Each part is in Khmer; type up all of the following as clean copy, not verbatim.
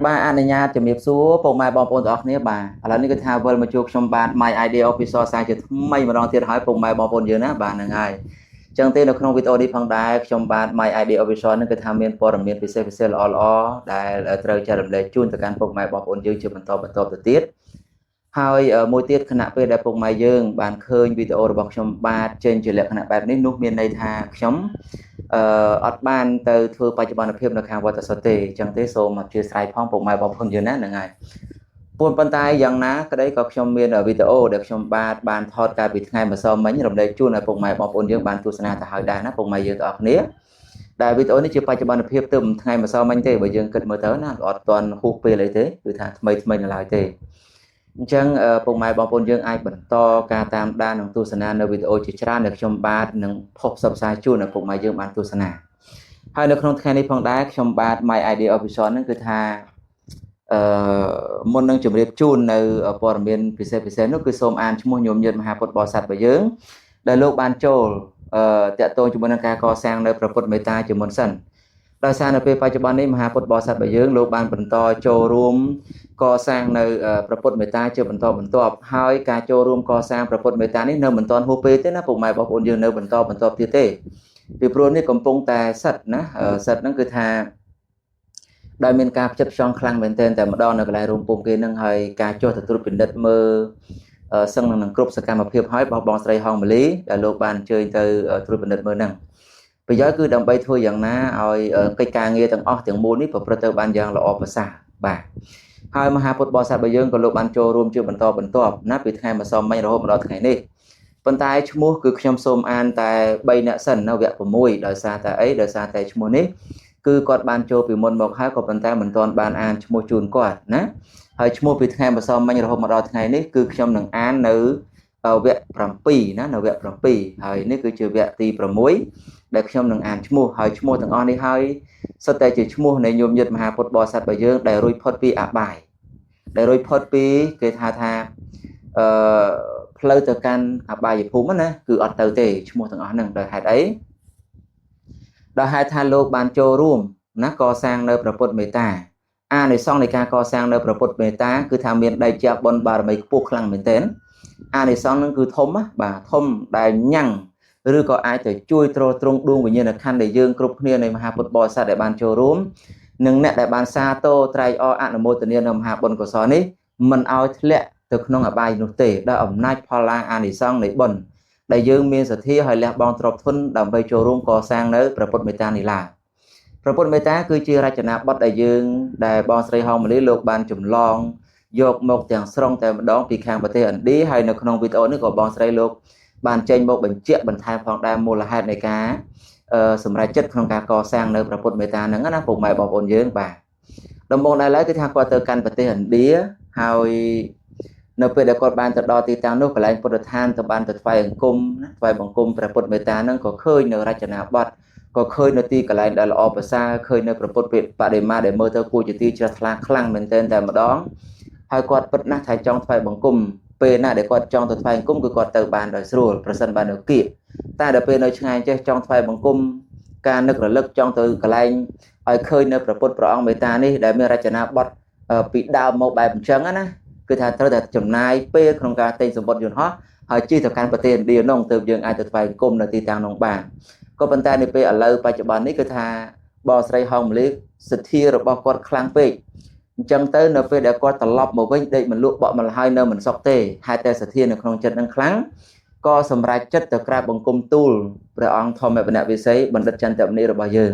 បាទអនុញ្ញាតជំរាបសួរពុកម៉ែបងប្អូនទាំងអស់គ្នាបាទឥឡូវនេះគឺថាវិលមកជួបខ្ញុំបាទ My Idea Officer សាជាថ្មីម្ដងទៀតហើយពុកម៉ែបងប្អូនយើងណាបាទហ្នឹងហើយចឹងទេនៅក្នុងវីដេអូនេះផងដែរខ្ញុំបាទ My Idea Officer នឹងគឺថាមានព័ត៌មានពិសេសពិសេសល្អល្អដែលត្រូវចែករំលែកជូនទៅកាន់ពុកម៉ែបងប្អូនយើងជាបន្តបន្តទៅទៀតហើយមួយទៀតខណៈពេលដែលពុកម៉ែយើងបានឃើញវីដេអូរបស់ខ្ញុំបាទចេញជាលក្ខណៈបែបនេះនោះមានន័យថាខ្ញុំអឺអត់បានទៅធ្វើបច្ចុប្បន្នភាពនៅខាងវត្តអសុទ្ធទេអញ្ចឹងទេសូមអធិស្ឋានផងពុកម៉ែបងប្អូនយើងណាហ្នឹងហើយពួនប៉ុន្តែយ៉ាងណាក្តីក៏ខ្ញុំមានវីដេអូដែលខ្ញុំបាទបានថតកាលពីថ្ងៃម្សិលមិញរំលែកជូនឲ្យពុកម៉ែបងប្អូនយើងបានទស្សនាទៅហើយដែរណាពុកម៉ែយើងទាំងអស់គ្នាដែលវីដេអូនេះជាបច្ចុប្បន្នភាពទើបថ្ងៃម្សិលមិញទេបើយើងគិតមើលទៅណាអត់ទាន់ហួសពេលអីទេគឺថាថ្មីថ្មីនៅឡើយទេអញ្ចឹងពុកម៉ែបងប្អូនយើងអាចបន្តការតាមដាននិងទស្សនានៅវីដេអូជាច្រើនដែលខ្ញុំបាទនឹងផុសផ្សព្វផ្សាយជូនឲ្យពុកម៉ែយើងបានទស្សនាហើយនៅក្នុងថ្ងៃនេះផងដែរខ្ញុំបាទ My Idea Official នឹងគឺថាអឺមុននឹងជម្រាបជូននៅព័ត៌មានពិសេសពិសេសនោះគឺសូមអានឈ្មោះញោមញាតមហាពុទ្ធបរិស័ទរបស់យើងដែលលោកបានចូលអឺតាក់ទងជាមួយនឹងការកសាងនៅព្រះពុទ្ធមេត្តាជាមុនសិនដោយសារនៅពេលបច្ចុប្បន្ននេះមហាពុទ្ធបរិស័ទរបស់យើងលោកបានបន្តចូលរួមកសាងនៅព្រះពុទ្ធមេត្តាជាបន្តបន្ទាប់ហើយការចូលរួមកសាងព្រះពុទ្ធមេត្តានេះនៅមិនទាន់ហួសពេលទេណាពុកម៉ែបងប្អូនយើងនៅបន្តបន្តទៀតទេពីព្រោះនេះកំពុងតែសិតណាសិតហ្នឹងគឺថាដោយមានការផ្ចិតផ្ចង់ខ្លាំងមែនទែនតែម្ដងនៅកន្លែងរួមពុំគេនឹងហើយការចុះទៅត្រួតពិនិត្យមើលសឹងនឹងគ្រប់សកម្មភាពហើយរបស់បងស្រីហងម៉ាលីដែលលោកបានអញ្ជើញទៅត្រួតពិនិត្យមើលហ្នឹងប្រយោជន៍គឺដើម្បីធ្វើយ៉ាងណាឲ្យកិច្ចការងារទាំងអស់ទាំងមូលនេះប្រព្រឹត្តទៅបានយ៉ាងល្អប្រសើរបាទហើយមហាពុទ្ធបរិស័ទរបស់យើងក៏លោកបានចូលរួមជាបន្តបន្ទាប់ណាពីថ្ងៃម្សិលមិញរហូតមកដល់ថ្ងៃនេះប៉ុន្តែឈ្មោះគឺខ្ញុំសូមអានតែ3នាក់សិននៅវគ្គ6ដោយសារតែអីដោយសារតែឈ្មោះនេះគឺគាត់បានចូលពីមុនមកហើយក៏ប៉ុន្តែមិនទាន់បានអានឈ្មោះជូនគាត់ណាហើយឈ្មោះពីថ្ងៃម្សិលមិញរហូតមកដល់ថ្ងៃនេះគឺខ្ញុំនឹងអាននៅវគ្គ7ណានៅវគ្គ7ហើយនេះគឺជាវគ្គទី6ដែលខ្ញុំនឹងអានឈ្មោះហើយឈ្មោះទាំងអស់នេះហើយសុទ្ធតែជាឈ្មោះនៃញោមញាតមហាពុទ្ធបរិស័ទរបស់យើងដែលរួចផុតពីអបាយដែលរួចផុតពីគេថាថាអឺផ្លូវទៅកាន់អបាយភូមិណាគឺអត់ទៅទេឈ្មោះទាំងអស់ហ្នឹងដោយហេតុអីដោយហេតុថាលោកបានចូលរួមណាកសាងនៅព្រះពុទ្ធមេត្តាអានិសង្សនៃការកសាងនៅព្រះពុទ្ធមេត្តាគឺថាមានដីជាបុណ្យបារមីខ្ពស់ខ្លាំងមែនទែនអានិសង្សនឹងគឺធំបាទធំដែលញ៉ាំងឬក៏អាចទៅជួយទ្រទ្រង់ដួងវិញ្ញាណក្ខន្ធដែលយើងគ្រប់គ្នានៃមហាពុទ្ធបរិស័ទដែលបានចូលរួមនិងអ្នកដែលបានសាទរត្រែកអរអនុមោទនានៅមហាបុណ្យកុសលនេះមិនឲ្យធ្លាក់ទៅក្នុងអបាយនោះទេដោយអំណាចផល្លាអានិសង្សនៃបុណ្យដែលយើងមានសទ្ធាហើយលះបង់ទ្រព្យធនដើម្បីចូលរួមកសាងនៅព្រះពុទ្ធមេត្តានេះឡើយព្រះពុទ្ធមេត្តាគឺជារចនាបថដែលយើងដែលបងស្រីហងមលីលោកបានចម្លងយកមកទាំងស្រុងតែម្ដងពីខាងប្រទេសឥណ្ឌាហើយនៅក្នុងវីដេអូនេះក៏បងស្រីលោកបានចេញមកបញ្ជាក់បន្ថែមផងដែរមូលហេតុនៃការសម្រេចចិត្តក្នុងការកសាងនៅព្រះពុទ្ធមេត្តាហ្នឹងណាពុកម៉ែបងប្អូនយើងបាទដំបូងដែលឡើយគឺថាគាត់ទៅកាន់ប្រទេសឥណ្ឌាហើយនៅពេលដែលគាត់បានទៅដល់ទីតាំងនោះកន្លែងពុទ្ធដ្ឋានទៅបានទៅថ្វាយអង្គមណាថ្វាយបង្គំព្រះពុទ្ធមេត្តាហ្នឹងក៏ឃើញនៅរចនាបថក៏ឃើញនៅទីកន្លែងដែលល្អប្រសើរឃើញនៅព្រះពុទ្ធបដិមាដែលមើលទៅគួរជាទីជ្រះថ្លាខ្លាំងមែនទែនតែម្ដងហើយគាត់ពិតណាស់ថាចង់ថ្វាយបង្គំពេលណាដែលគាត់ចង់ទៅថ្វាយបង្គំគឺគាត់ទៅបានដោយស្រួលប្រសិនបាននៅគៀកតែដល់ពេលនៅឆ្ងាយចេះចង់ថ្វាយបង្គំការនឹករលឹកចង់ទៅកន្លែងឲ្យឃើញនៅព្រះពុទ្ធព្រះអង្គមេត្តានេះដែលមានរចនាបថពីដើមមកបែបអញ្ចឹងណាគឺថាត្រូវតែចំណាយពេលក្នុងការទិញសម្បត្តិយន្តហោះហើយជិះទៅកាន់ប្រទេសឥណ្ឌានោះទើបយើងអាចទៅថ្វាយបង្គំនៅទីតាំងនោះបានក៏ប៉ុន្តែនៅពេលឥឡូវបច្ចុប្បន្ននេះគឺថាបងស្រីហងមលីសទ្ធារបស់គាត់ខ្លាំងពេកអញ្ចឹងទៅនៅពេលដែលគាត់ត្រឡប់មកវិញដេកមិនលក់បក់មិនហើយនៅមិនសុខទេហេតុតែសទ្ធានៅក្នុងចិត្តនឹងខ្លាំងក៏សម្រេចចិត្តទៅក្រាបបង្គំទូលព្រះអង្គធម្មវនវិស័យបណ្ឌិតចន្ទមនីរបស់យើង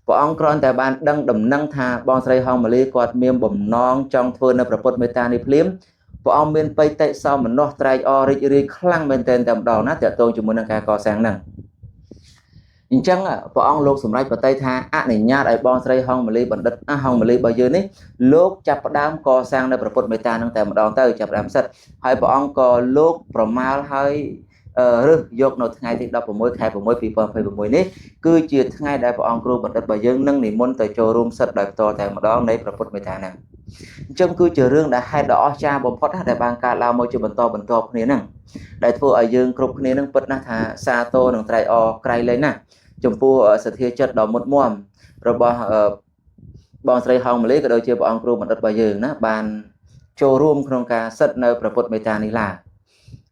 ព្រះអង្គគ្រាន់តែបានដឹងដំណឹងថាបងស្រីហងមលីគាត់មានបំណងចង់ធ្វើនៅព្រះពុទ្ធមេត្តានេះភ្លាមព្រះអង្គមានបិតិសោមនស្សត្រែកអររីករាយខ្លាំងមែនទែនតែម្ដងណាតាក់ទងជាមួយនឹងការកសាងហ្នឹងអញ្ចឹងព្រះអង្គលោកសម្រេចបតីថាអនុញ្ញាតឲ្យបងស្រីហងមលីបណ្ឌិតហងមលីរបស់យើងនេះលោកចាប់ផ្ដើមកសាងនៅព្រះពុទ្ធមេត្តានឹងតែម្ដងទៅចាប់ផ្ដើមសិតហើយព្រះអង្គក៏លោកប្រមាលហើយរើសយកនៅថ្ងៃទី16ខែ6 2026នេះគឺជាថ្ងៃដែលព្រះអង្គគ្រូបណ្ឌិតរបស់យើងនឹងនិមន្តទៅចូលរួមសិតដោយផ្ទាល់តែម្ដងនៃព្រះពុទ្ធមេត្តាហ្នឹងអញ្ចឹងគឺជារឿងដែលហេតុដ៏អស្ចារ្យបំផុតដែលបានកើតឡើងមកជាបន្តបន្ទាប់គ្នាហ្នឹងដែលធ្វើឲ្យយើងគ្រប់គ្នានឹងពិតណាស់ថាសាទរនិងត្រែកអរក្រៃលែងណាស់ចំពោះសទ្ធាចិត្តដ៏មុតមមរបស់ បងស្រីហងម៉ាលីក៏ដូចជាព្រះអង្គគ្រូបណ្ឌិតរបស់យើងណាបានចូលរួមក្នុងការសិទ្ធនៅព្រះពុទ្ធមេត្តានេះឡើយ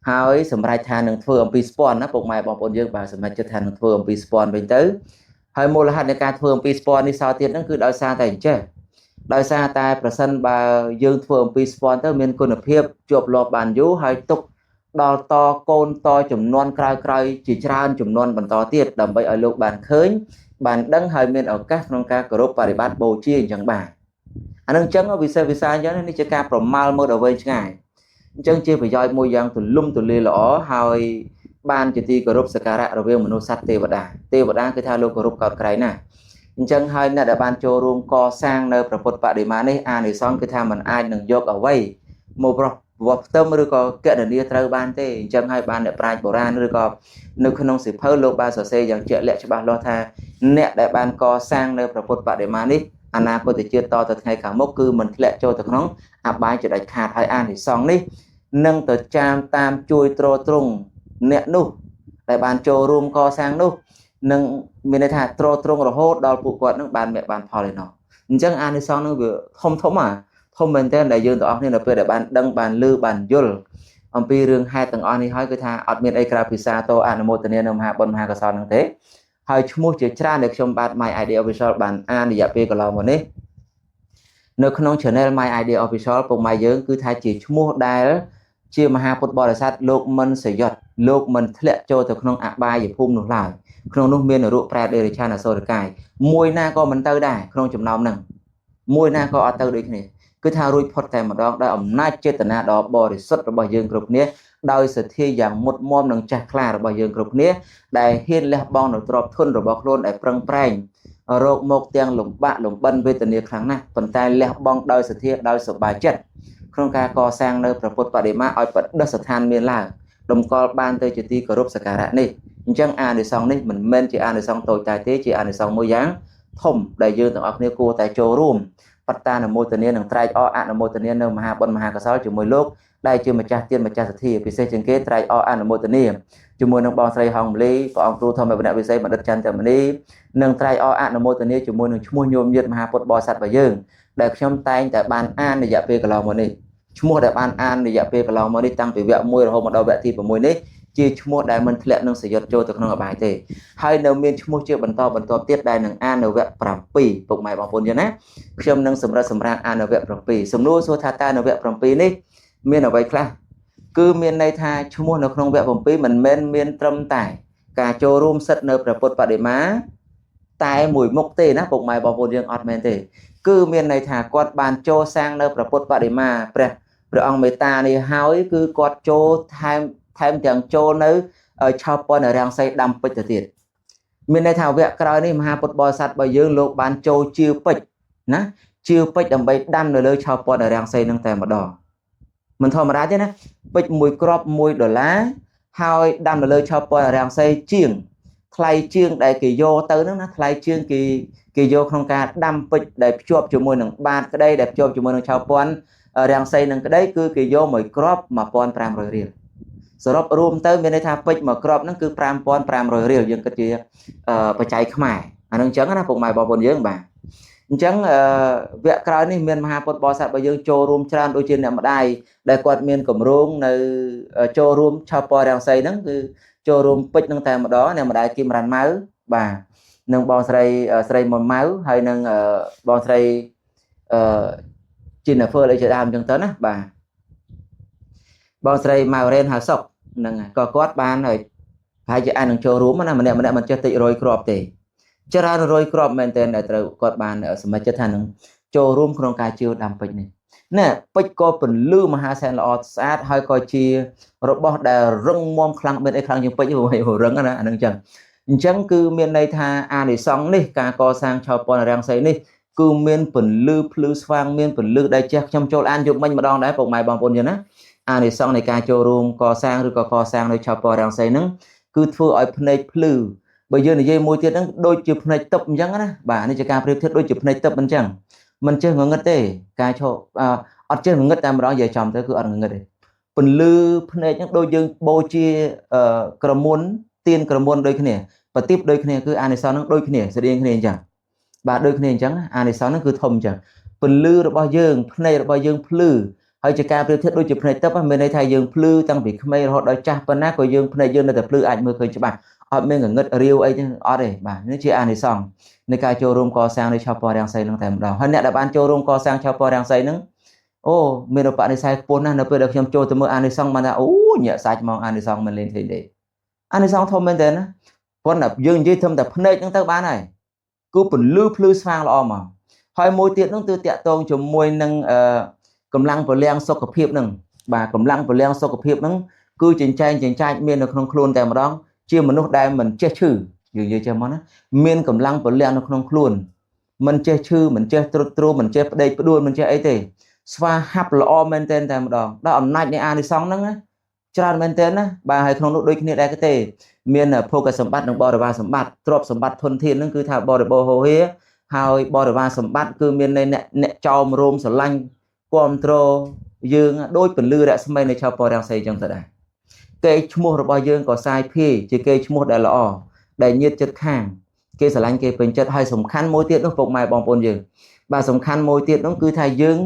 ហើយសម្រាប់ថានឹងធ្វើអំពីស្ពាន់ណាពុកម៉ែបងប្អូនយើងបាទសម្រាប់ចិត្តថានឹងធ្វើអំពីស្ពាន់វិញទៅហើយមូលហេតុនៃការធ្វើអំពីស្ពាន់នេះសល់ទៀតហ្នឹងគឺដោយសារតែអញ្ចេះដោយសារតែប្រសិនបើយើងធ្វើអំពីស្ពាន់ទៅមានគុណភាពជាប់លាប់បានយូរហើយទុកដល់តកូនតចំនួនក្រោយៗជាច្រើនចំនួនបន្តទៀតដើម្បីឲ្យលោកបានឃើញបានដឹងហើយមានឱកាសក្នុងការគោរពបរិបត្តិបូជាអញ្ចឹងបាទអានឹងអញ្ចឹងវិសេសវិសាអញ្ចឹងនេះជាការប្រមាលមើលដល់វែងឆ្ងាយអញ្ចឹងជាប្រយោជន៍មួយយ៉ាងទូលំទូលាយល្អហើយបានជាទីគោរពសក្ការៈរវាងមនុស្សសត្វទេវតាទេវតាគឺថាលោកគោរពកោតក្រែងណាស់អញ្ចឹងហើយអ្នកដែលបានចូលរួមកសាងនៅព្រះពុទ្ធបដិមានេះអានិសង្សគឺថាมันអាចនឹងយកអ្វីមកប្រោះវត្តផ្ទឹមឬក៏កណនាត្រូវបានទេអញ្ចឹងហើយបានអ្នកប្រាជ្ញបុរាណឬក៏នៅក្នុងសៀវភៅលោកបានសរសេរយ៉ាងជាក់លាក់ច្បាស់លាស់ថាអ្នកដែលបានកសាងនៅព្រះពុទ្ធបដិមានេះអនាគតជាតិតទៅថ្ងៃខាងមុខគឺមិនធ្លាក់ចូលទៅក្នុងអបាយជាដាច់ខាតហើយអានិសង្សនេះនឹងទៅចាមតាមជួយទ្រទ្រង់អ្នកនោះដែលបានចូលរួមកសាងនោះនឹងមានន័យថាទ្រទ្រង់រហូតដល់ពួកគាត់នឹងបានមគ្គបានផលឯណោះអញ្ចឹងអានិសង្សនឹងវាធំធំអាធំមែនទែនដែលយើងទាំងអស់គ្នានៅពេលដែលបានដឹងបានឮបានយល់អំពីរឿងហេតុទាំងអស់នេះហើយគឺថាអត់មានអីក្រៅពីសាទរអនុមោទនានៅមហាបុណ្យមហាកុសលហ្នឹងទេហើយឈ្មោះជាច្រើនដែលខ្ញុំបាទ My Idea Official បានអានរយៈពេលកន្លងមកនេះនៅក្នុង Channel My Idea Official ពុកម៉ែយើងគឺថាជាឈ្មោះដែលជាមហាពុទ្ធបរិស័ទលោកមិនសយត់លោកមិនធ្លាក់ចូលទៅក្នុងអបាយភូមិនោះឡើយក្នុងនោះមាននរកប្រែតដេរិឆានអសុរកាយមួយណាក៏មិនទៅដែរក្នុងចំណោមហ្នឹងមួយណាក៏អត់ទៅដូចគ្នាគឺថារួចផុតតែម្ដងដោយអំណាចចេតនាដ៏បរិសុទ្ធរបស់យើងគ្រប់គ្នាដោយសទ្ធាយ៉ាងមុតមមនិងចាស់ខ្លារបស់យើងគ្រប់គ្នាដែលហ៊ានលះបង់នៅទ្រព្យធនរបស់ខ្លួនដែលប្រឹងប្រែងរកមកទាំងលំបាកលំបិនវេទនាខ្លាំងណាស់ប៉ុន្តែលះបង់ដោយសទ្ធាដោយសប្បាយចិត្តក្នុងការកសាងនៅព្រះពុទ្ធបដិមាឲ្យបដិស្ថានមានឡើងតម្កល់បានទៅជាទីគោរពសក្ការៈនេះអញ្ចឹងអានិសង្សនេះមិនមែនជាអានិសង្សតូចតាចទេជាអានិសង្សមួយយ៉ាងធំដែលយើងទាំងអស់គ្នាគួរតែចូលរួមបត្តានុមោទនានិងត្រែកអរអនុមោទនានៅមហាបុណ្យមហាកុសលជាមួយលោកដែលជាម្ចាស់ទានម្ចាស់សទ្ធាពិសេសជាងគេត្រែកអរអនុមោទនាជាមួយនឹងបងស្រីហងមលីព្រះអង្គគ្រូធម្មវណ្ណៈវិស័យបណ្ឌិតចន្ទមនីនិងត្រែកអរអនុមោទនាជាមួយនឹងឈ្មោះញោមញាតមហាពុទ្ធបរិស័ទរបស់យើងដែលខ្ញុំតែងតែបានអានរយៈពេលកន្លងមកនេះឈ្មោះដែលបានអានរយៈពេលកន្លងមកនេះតាំងពីវគ្គ1រហូតមកដល់វគ្គទី6នេះជាឈ្មោះដែលមិនធ្លាក់នឹងសយុទ្ធចូលទៅក្នុងអបាយទេហើយនៅមានឈ្មោះជាបន្តបន្ទាប់ទៀតដែលនឹងអាននៅវគ្គ7ពុកម៉ែបងប្អូនយើងណាខ្ញុំនឹងសម្រាប់សម្រាប់អាននៅវគ្គ7សំណួរសួរថាតើនៅវគ្គ7នេះមានអ្វីខ្លះគឺមានន័យថាឈ្មោះនៅក្នុងវគ្គ7មិនមែនមានត្រឹមតែការចូលរួមសិទ្ធនៅព្រះពុទ្ធបដិមាតែមួយមុខទេណាពុកម៉ែបងប្អូនយើងអត់មែនទេគឺមានន័យថាគាត់បានចូលសាងនៅព្រះពុទ្ធបដិមាព្រះអង្គមេត្តានេះហើយគឺគាត់ចូលថែមទាំងចូលនៅឆោពន្ធរាំងសីដាំពេជ្រទៅទៀតមានន័យថាវគ្គក្រោយនេះមហាពុទ្ធបរិស័ទរបស់យើងលោកបានចូលជាពេជ្រណាជាពេជ្រដើម្បីដាំនៅលើឆោពន្ធរាំងសីនឹងតែម្ដងមិនធម្មតាទេណាពេជ្រមួយគ្រាប់1ដុល្លារហើយដាំនៅលើឆោពន្ធរាំងសីជាងថ្លៃជាងដែលគេយកទៅហ្នឹងណាថ្លៃជាងគេយកក្នុងការដាំពេជ្រដែលភ្ជាប់ជាមួយនឹងបាតក្តីដែលភ្ជាប់ជាមួយនឹងឆោពន្ធរាំងសីនឹងក្តីគឺគេយកមួយគ្រាប់1500រៀលសរុបរួមទៅមានន័យថាពេជ្រមួយគ្រាប់ហ្នឹងគឺ5500រៀលយើងគិតជាបច្ច័យខ្មែរអានឹងអញ្ចឹងណាពុកម៉ែបងប្អូនយើងបាទអញ្ចឹងវគ្គក្រោយនេះមានមហាពុទ្ធបរិស័ទរបស់យើងចូលរួមច្រើនដូចជាអ្នកម្ដាយដែលគាត់មានគម្រោងនៅចូលរួមឆោពរាំងសីហ្នឹងគឺចូលរួមពេជ្រនឹងតែម្ដងអ្នកម្ដាយគឹមរ៉ាន់ម៉ៅបាទនិងបងស្រីស្រីមុនម៉ៅហើយនឹងបងស្រីអឺជីណាហ្វឺអីជាដើមអញ្ចឹងទៅណាបាទបងស្រីម៉ៅរ៉េនហៅសុកហ្នឹងក៏គាត់បានហើយប្រហែលជាអាចនឹងចូលរួមណាម្នាក់ម្នាក់មិនចេះតិច100គ្រាប់ទេច្រើន100គ្រាប់មែនទែនដែលត្រូវគាត់បានសម្រេចចិត្តថានឹងចូលរួមក្នុងការជឿដាំពេជ្រនេះណែពេជ្រក៏ពន្លឺមហាសែនល្អស្អាតហើយក៏ជារបស់ដែលរឹងមាំខ្លាំងមានអីខ្លាំងជាងពេជ្ររឹងណាអានឹងចឹងអញ្ចឹងគឺមានន័យថាអានិសង្សនេះការកសាងឆោពន្ធរាំងសីនេះគឺមានពន្លឺភ្លឺស្វាងមានពន្លឺដែលចេះខ្ញុំចូលអានយប់មិញម្ដងដែរពុកម៉ែបងប្អូនយើងណាអានិសង្សនៃការចូលរួមកសាងឬក៏កសាងនៅឆោពន្ធរាំងសីហ្នឹងគឺធ្វើឲ្យភ្នែកភ្លឺបើយើងនិយាយមួយទៀតហ្នឹងដូចជាភ្នែកទឹកអញ្ចឹងណាបាទនេះជាការប្រៀបធៀបដូចជាភ្នែកទឹកអញ្ចឹងមិនចេះងងឹតទេការឈប់អត់ចេះងងឹតតែម្ដងនិយាយចំទៅគឺអត់ងងឹតទេពន្លឺភ្នែកហ្នឹងដូចយើងបូជាក្រមុនទៀនក្រមុនដូចគ្នាប្រទីបដូចគ្នាគឺអានិសង្សហ្នឹងដូចគ្នាស្តៀងគ្នាអញ្ចឹង បាទដូចគ្នាអញ្ចឹងអានិសង្សហ្នឹងគឺធំអញ្ចឹងពន្លឺរបស់យើងភ្នែករបស់យើងភ្លឺហើយជាការប្រៀបធៀបដូចជាភ្នែកទឹកមានន័យថាយើងភ្លឺតាំងពីក្មេងរហូតដល់ចាស់ប៉ុណ្ណាក៏យើងភ្នែកយើងនៅតែភ្លឺអាចមើលឃើញច្បាស់អត់មានងងឹតរាវអីទេអត់ទេបាទនេះជាអានិសង្សនៃការចូលរួមកសាងនៃឆោពររាំងសីនឹងតែម្ដងហើយអ្នកដែលបានចូលរួមកសាងឆោពររាំងសីនឹងអូមានឧបនិស្ស័យខ្ពស់ណាស់នៅពេលដែលខ្ញុំចូលទៅមើលអានិសង្សបានថាអូញាក់សាច់ហ្មងអានិសង្សមិនលេងទេទេអានិសង្សធំមែនតើណាប៉ុន្តែយើងនិយាយធំតែភ្នែកហ្នឹងទៅបានហើយគឺពន្លឺភ្លឺស្វាងល្អមកហើយមួយទៀតនោះគឺតាក់ទងជាមួយនឹងកម្លាំងពលំសុខភាពហ្នឹងបាទកម្លាំងពលំសុខភាពហ្នឹងគឺចិញ្ចែងចិញ្ចាចមាននៅក្នុងខ្លួនតែម្ដងជាមនុស្សដែលមិនចេះឈឺយើងនិយាយចេះមកណាមានកម្លាំងពលំនៅក្នុងខ្លួនមិនចេះឈឺមិនចេះត្រុតត្រោមមិនចេះផ្ដេកផ្ដួលមិនចេះអីទេស្វាហាប់ល្អមែនទែនតែម្ដងដល់អំណាចនៃអានិសង្សហ្នឹងណាច្រើនមែនទែនណាបាទហើយក្នុងនោះដូចគ្នាដែរទេមានភោគសម្បត្តិនិងបរិវារសម្បត្តិទ្រព្យសម្បត្តិធនធានហ្នឹងគឺថាបរិបូរហូហៀហើយបរិវារសម្បត្តិគឺមានអ្នកអ្នកចោមរោមស្រឡាញ់គ្រប់គ្រងយើងដូចពន្លឺរស្មីនៃឆោពររាំងសីចឹងទៅដែរកេរឈ្មោះរបស់យើងក៏សាយភាយជាកេរឈ្មោះដែលល្អដែលញាតចិត្តខាងគេស្រឡាញ់គេពេញចិត្តហើយសំខាន់មួយទៀតនោះពុកម៉ែបងប្អូនយើងបាទសំខាន់មួយទៀតនោះគឺថាយើង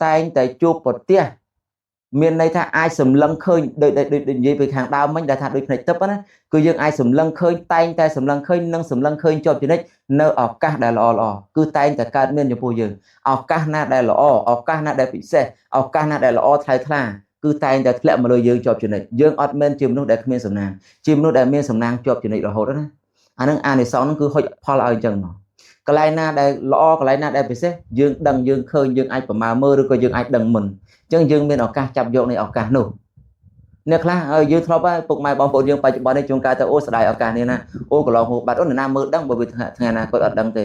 តែងតែជួបប្រទះមានន័យថាអាចសម្លឹងឃើញដូចដូចនិយាយពីខាងដើមមិញដែលថាដូចភ្នែកទឹកណាគឺយើងអាចសម្លឹងឃើញតែងតែសម្លឹងឃើញនិងសម្លឹងឃើញជាប់ជានិច្ចនៅឱកាសដែលល្អល្អគឺតែងតែកើតមានចំពោះយើងឱកាសណាដែលល្អឱកាសណាដែលពិសេសឱកាសណាដែលល្អថ្លៃថ្លាគឺតែងតែធ្លាក់មកលើយើងជាប់ជានិច្ចយើងអត់មែនជាមនុស្សដែលគ្មានសំណាងជាមនុស្សដែលមានសំណាងជាប់ជានិច្ចរហូតណាអានឹងអានិសង្សនឹងគឺហុចផលឲ្យអញ្ចឹងមកកន្លែងណាដែលល្អកន្លែងណាដែលពិសេសយើងដឹងយើងឃើញយើងអាចប្រមាណមើលឬក៏យើងអាចដឹងមុនអញ្ចឹងយើងមានឱកាសចាប់យកនៃឱកាសនោះអ្នកខ្លះយើងធ្លាប់ហើយពុកម៉ែបងប្អូនយើងបច្ចុប្បន្ននេះជួនកាលទៅអូស្ដាយឱកាសនេះណាអូកន្លងហូបបាត់អូនណាមើលដឹងបើវាថ្ងៃណាគាត់អត់ដឹងទេ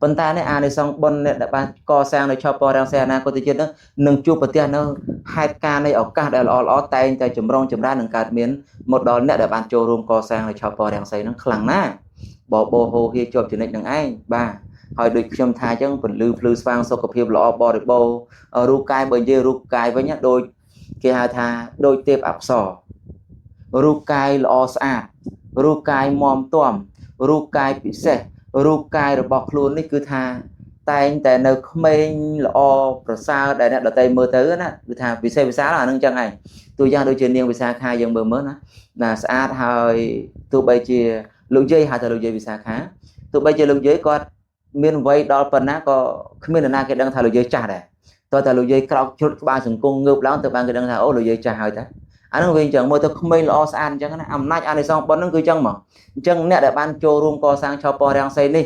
ប៉ុន្តែនេះអានិសង្សបុណ្យអ្នកដែលបានកសាងនៅឆោពររាំងសីអនាគតជាតិនឹងនឹងជួបប្រទះនៅហេតុការណ៍នៃឱកាសដែលល្អល្អតែងតែចម្រុងចម្រើននឹងកើតមានមកដល់អ្នកដែលបានចូលរួមកសាងនៅឆោពររាំងសីនឹងខ្លាំងណាស់បបោហូហៀជាប់ចំណិចនឹងឯងបាទហើយដូចខ្ញុំថាអញ្ចឹងពន្លឺភ្លឺស្វាងសុខភាពល្អបរិបូរណ៍រូបកាយបើនិយាយរូបកាយវិញដូចគេហៅថាដូចទេពអប្សររូបកាយល្អស្អាតរូបកាយមាំទាំរូបកាយពិសេសរូបកាយរបស់ខ្លួននេះគឺថាតែងតែនៅក្មេងល្អប្រសើរដែលអ្នកដទៃមើលទៅណាគឺថាពិសេសវិសាលអានឹងចឹងឯងទូយ៉ាងដូចជានាងវិសាខាយើងមើលមើលណាណាស្អាតហើយទោះបីជាលោកយាយហៅថាលោកយាយវិសាខាទោះបីជាលោកយាយគាត់មានវ័យដល់ប៉ុណ្ណាក៏គ្មាននរណាគេដឹងថាលោកយាយចាស់ដែរតើតែលោកយាយក្រោកជ្រុតក្បាលសង្គងើបឡើងទៅបានគេដឹងថាអូលោកយាយចាស់ហើយតាអានឹងវាអញ្ចឹងមើលទៅក្មេងល្អស្អាតអញ្ចឹងណាអំណាចអានិសង្សបុណ្យហ្នឹងគឺអញ្ចឹងមកអញ្ចឹងអ្នកដែលបានចូលរួមកសាងឆោពររាំងសីនេះ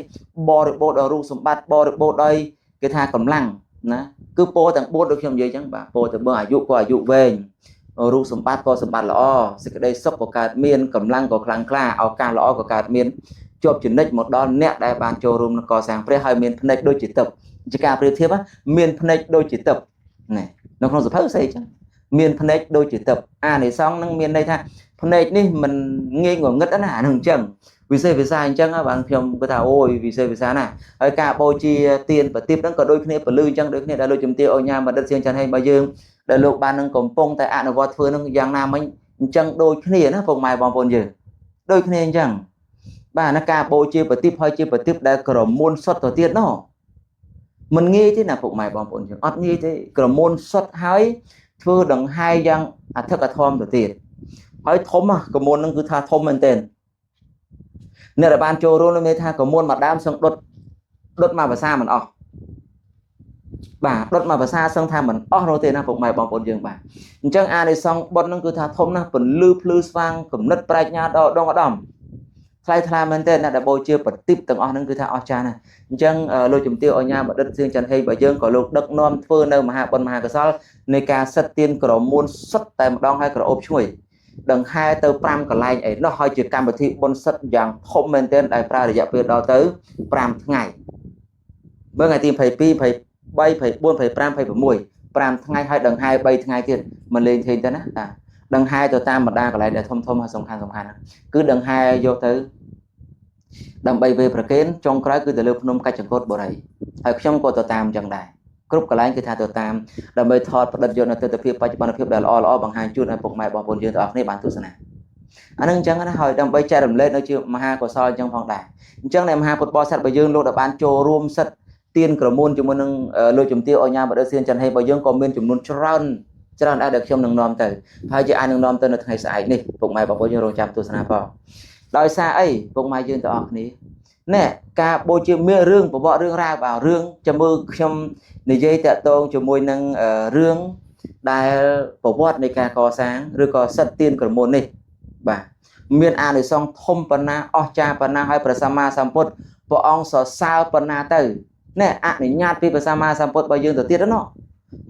បរិបូរដោយរូបសម្បត្តិបរិបូរដោយគេថាកម្លាំងណាគឺពោទាំង4ដូចខ្ញុំនិយាយអញ្ចឹងបាទពោទៅបើអាយុក៏អាយុវែងរូបសម្បត្តិក៏សម្បត្តិល្អសេចក្តីសុខក៏កើតមានកម្លាំងក៏ខ្លាំងក្លាឱកាសល្អក៏កើតមានជាប់ចំណិចមកដល់អ្នកដែលបានចូលរួមនឹងកសាងព្រះហើយមានភ្នែកដូចជាទឹកជាការប្រៀបធៀបមានភ្នែកដូចជាទឹកនេះនៅក្នុងសភៅស្អីចឹងមានភ្នែកដូចជាទឹកអានិសង្សនឹងមានន័យថាភ្នែកនេះមិនងាយងងឹតណាអានឹងអញ្ចឹងវិសេសវិសាអញ្ចឹងបាទខ្ញុំគាត់ថាអូយវិសេសវិសាណាហើយការបូជាទានប្រទីបហ្នឹងក៏ដូចគ្នាពលឺអញ្ចឹងដូចគ្នាដែលលោកជំទាវអញ្ញាបណ្ឌិតសៀងច័ន្ទហេងរបស់យើងដែលលោកបាននឹងកំពុងតែអនុវត្តធ្វើនឹងយ៉ាងណាមិញអញ្ចឹងដូចគ្នាណាពុកម៉ែបងប្អូនយើងដូចគ្នាអញ្ចឹងបាទណាការបូជាប្រទីបហើយជាប្រទីបដែលក្រមួនសុទ្ធទៅទៀតណោះមិនងាយទេណាពុកម៉ែបងប្អូនយើងអត់ងាយទេក្រមួនសុទ្ធហើយធ្វើដង្ហែយ៉ាងអធិកអធមទៅទៀតហើយធំក្រមួននឹងគឺថាធំមែនទែនអ្នកដែលបានចូលរួមមានថាក្រមួនមួយដើមសឹងដុតមួយភាសាមិនអស់បាទដុតមួយភាសាសឹងថាមិនអស់នោះទេណាពុកម៉ែបងប្អូនយើងបាទអញ្ចឹងអានិសង្សបុណ្យនឹងគឺថាធំណាស់ពន្លឺភ្លឺស្វាងគំនិតប្រាជ្ញាដល់ដងឧត្តមថ្លៃថ្លាមែនទេអ្នកដែលបូជាប្រទីបទាំងអស់ហ្នឹងគឺថាអស្ចារ្យណាស់អញ្ចឹងលោកជំទាវអញ្ញាបណ្ឌិតសៀងច័ន្ទហេងរបស់យើងក៏លោកដឹកនាំធ្វើនៅមហាបុណ្យមហាកុសលនៃការសិតទានក្រមួនសុទ្ធតែម្ដងហើយក្រអូបឈ្ងុយដង្ហែទៅ5កន្លែងឯណោះហើយជាកម្មវិធីបុណ្យសិតយ៉ាងធំមែនទែនដែលប្រើរយៈពេលដល់ទៅ5ថ្ងៃមើលថ្ងៃទី22 23 24 25 26 5ថ្ងៃហើយដង្ហែ3ថ្ងៃទៀតមិនលេងទេណាបាទដង្ហែទៅតាមបណ្ដាកន្លែងដែលធំធំហើយសំខាន់សំខាន់គឺដង្ហែយកទៅដើម្បីវេប្រកេនចុងក្រោយគឺទៅលើភ្នំកាច់ចង្កូតបុរីហើយខ្ញុំក៏ទៅតាមអញ្ចឹងដែរគ្រប់កន្លែងគឺថាទៅតាមដើម្បីថតផ្ដិតយកនៅទិដ្ឋភាពបច្ចុប្បន្នភាពដែលល្អល្អបង្ហាញជូនឲ្យពុកម៉ែបងប្អូនយើងទាំងអស់គ្នាបានទស្សនា អានឹងអញ្ចឹងណាហើយដើម្បីចែករំលែកនៅជាមហាកុសលអញ្ចឹងផងដែរអញ្ចឹងในមហាពុទ្ធបរិស័ទបើយើងលោកដែលបានចូលរួមសិទ្ធទៀនក្រមួនជាមួយនឹងលោកជំទាវអញ្ញាបដិសៀនចន្ទហេរបស់យើងក៏មានចំនួនច្រើនច្រើនដែរដែលខ្ញុំនឹងនាំទៅហើយជាអាចនឹងនាំទៅនៅថ្ងៃស្អែកនេះពុកម៉ែបងប្អូនយើងរងចាំទស្សនាផងដោយសារអីពុកម៉ែយើងទាំងអស់គ្នាណែការបូជាមានរឿងប្រវត្តិរឿងរ៉ាវបាទរឿងចាំមើលខ្ញុំនិយាយតាក់ទងជាមួយនឹងរឿងដែលប្រវត្តិនៃការកសាងឬក៏សិទ្ធទៀនក្រមួននេះបាទមានអានិសង្សធំប៉ុណ្ណាអស្ចារ្យប៉ុណ្ណាហើយព្រះសម្មាសម្ពុទ្ធព្រះអង្គសរសើរប៉ុណ្ណាទៅណែអនុញ្ញាតពីព្រះសម្មាសម្ពុទ្ធរបស់យើងទៅទៀតណោះ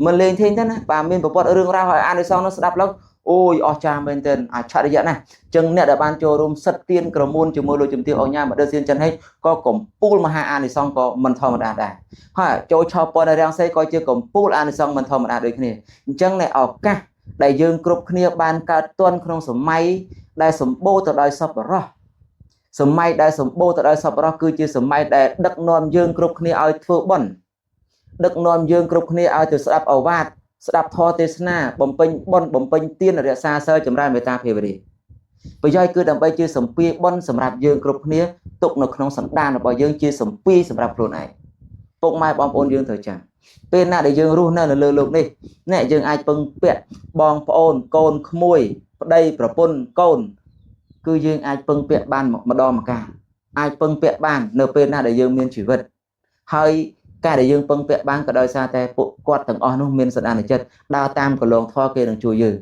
មិនលេងធេងទេណាបាទមានប្រវត្តិរឿងរ៉ាវហើយអានិសង្សនោះស្ដាប់ឡើងអូយអស្ចារ្យមែនទែនអច្ឆរិយៈណាស់ចឹងអ្នកដែលបានចូលរួមសិទ្ធទៀនក្រមួនជាមួយលោកជំទាវអញ្ញាមដិសៀនចិនហេក៏កំពូលមហាអានិសង្សក៏មិនធម្មតាដែរហើយចូលឆោពណរាំងសីក៏ជាកំពូលអានិសង្សមិនធម្មតាដូចគ្នាអញ្ចឹងในឱកាសដែលយើងគ្រប់គ្នាបានកើតទាន់ក្នុងសម័យដែលសម្បូរទៅដោយសប្បុរសសម័យដែលសម្បូរទៅដោយសប្បុរសគឺជាសម័យដែលដឹកនាំយើងគ្រប់គ្នាឲ្យធ្វើបុណ្យដឹកនាំយើងគ្រប់គ្នាឲ្យទៅស្ដាប់ឱវាទស្ដាប់ធម៌ទេសនាបំពេញបុណ្យបំពេញទានរក្សាសិលចម្រើនមេត្តាភាវនាប្រយោជន៍គឺដើម្បីជាសម្ពាយបុណ្យសម្រាប់យើងគ្រប់គ្នាទុកនៅក្នុងសន្តានរបស់យើងជាសម្ពាយសម្រាប់ខ្លួនឯងពុកម៉ែបងប្អូនយើងត្រូវចាំពេលណាដែលយើងរស់នៅនៅលើលោកនេះអ្នកយើងអាចពឹងពាក់បងប្អូនកូនក្មួយប្តីប្រពន្ធកូនគឺយើងអាចពឹងពាក់បានម្ដងម្កាលអាចពឹងពាក់បាននៅពេលណាដែលយើងមានជីវិតហើយការដែលយើងពឹងពាក់បានក៏ដោយសារតែពួកគាត់ទាំងអស់នោះមានសន្តានចិត្តដើរតាមកន្លងធម៌គេនឹងជួយយើង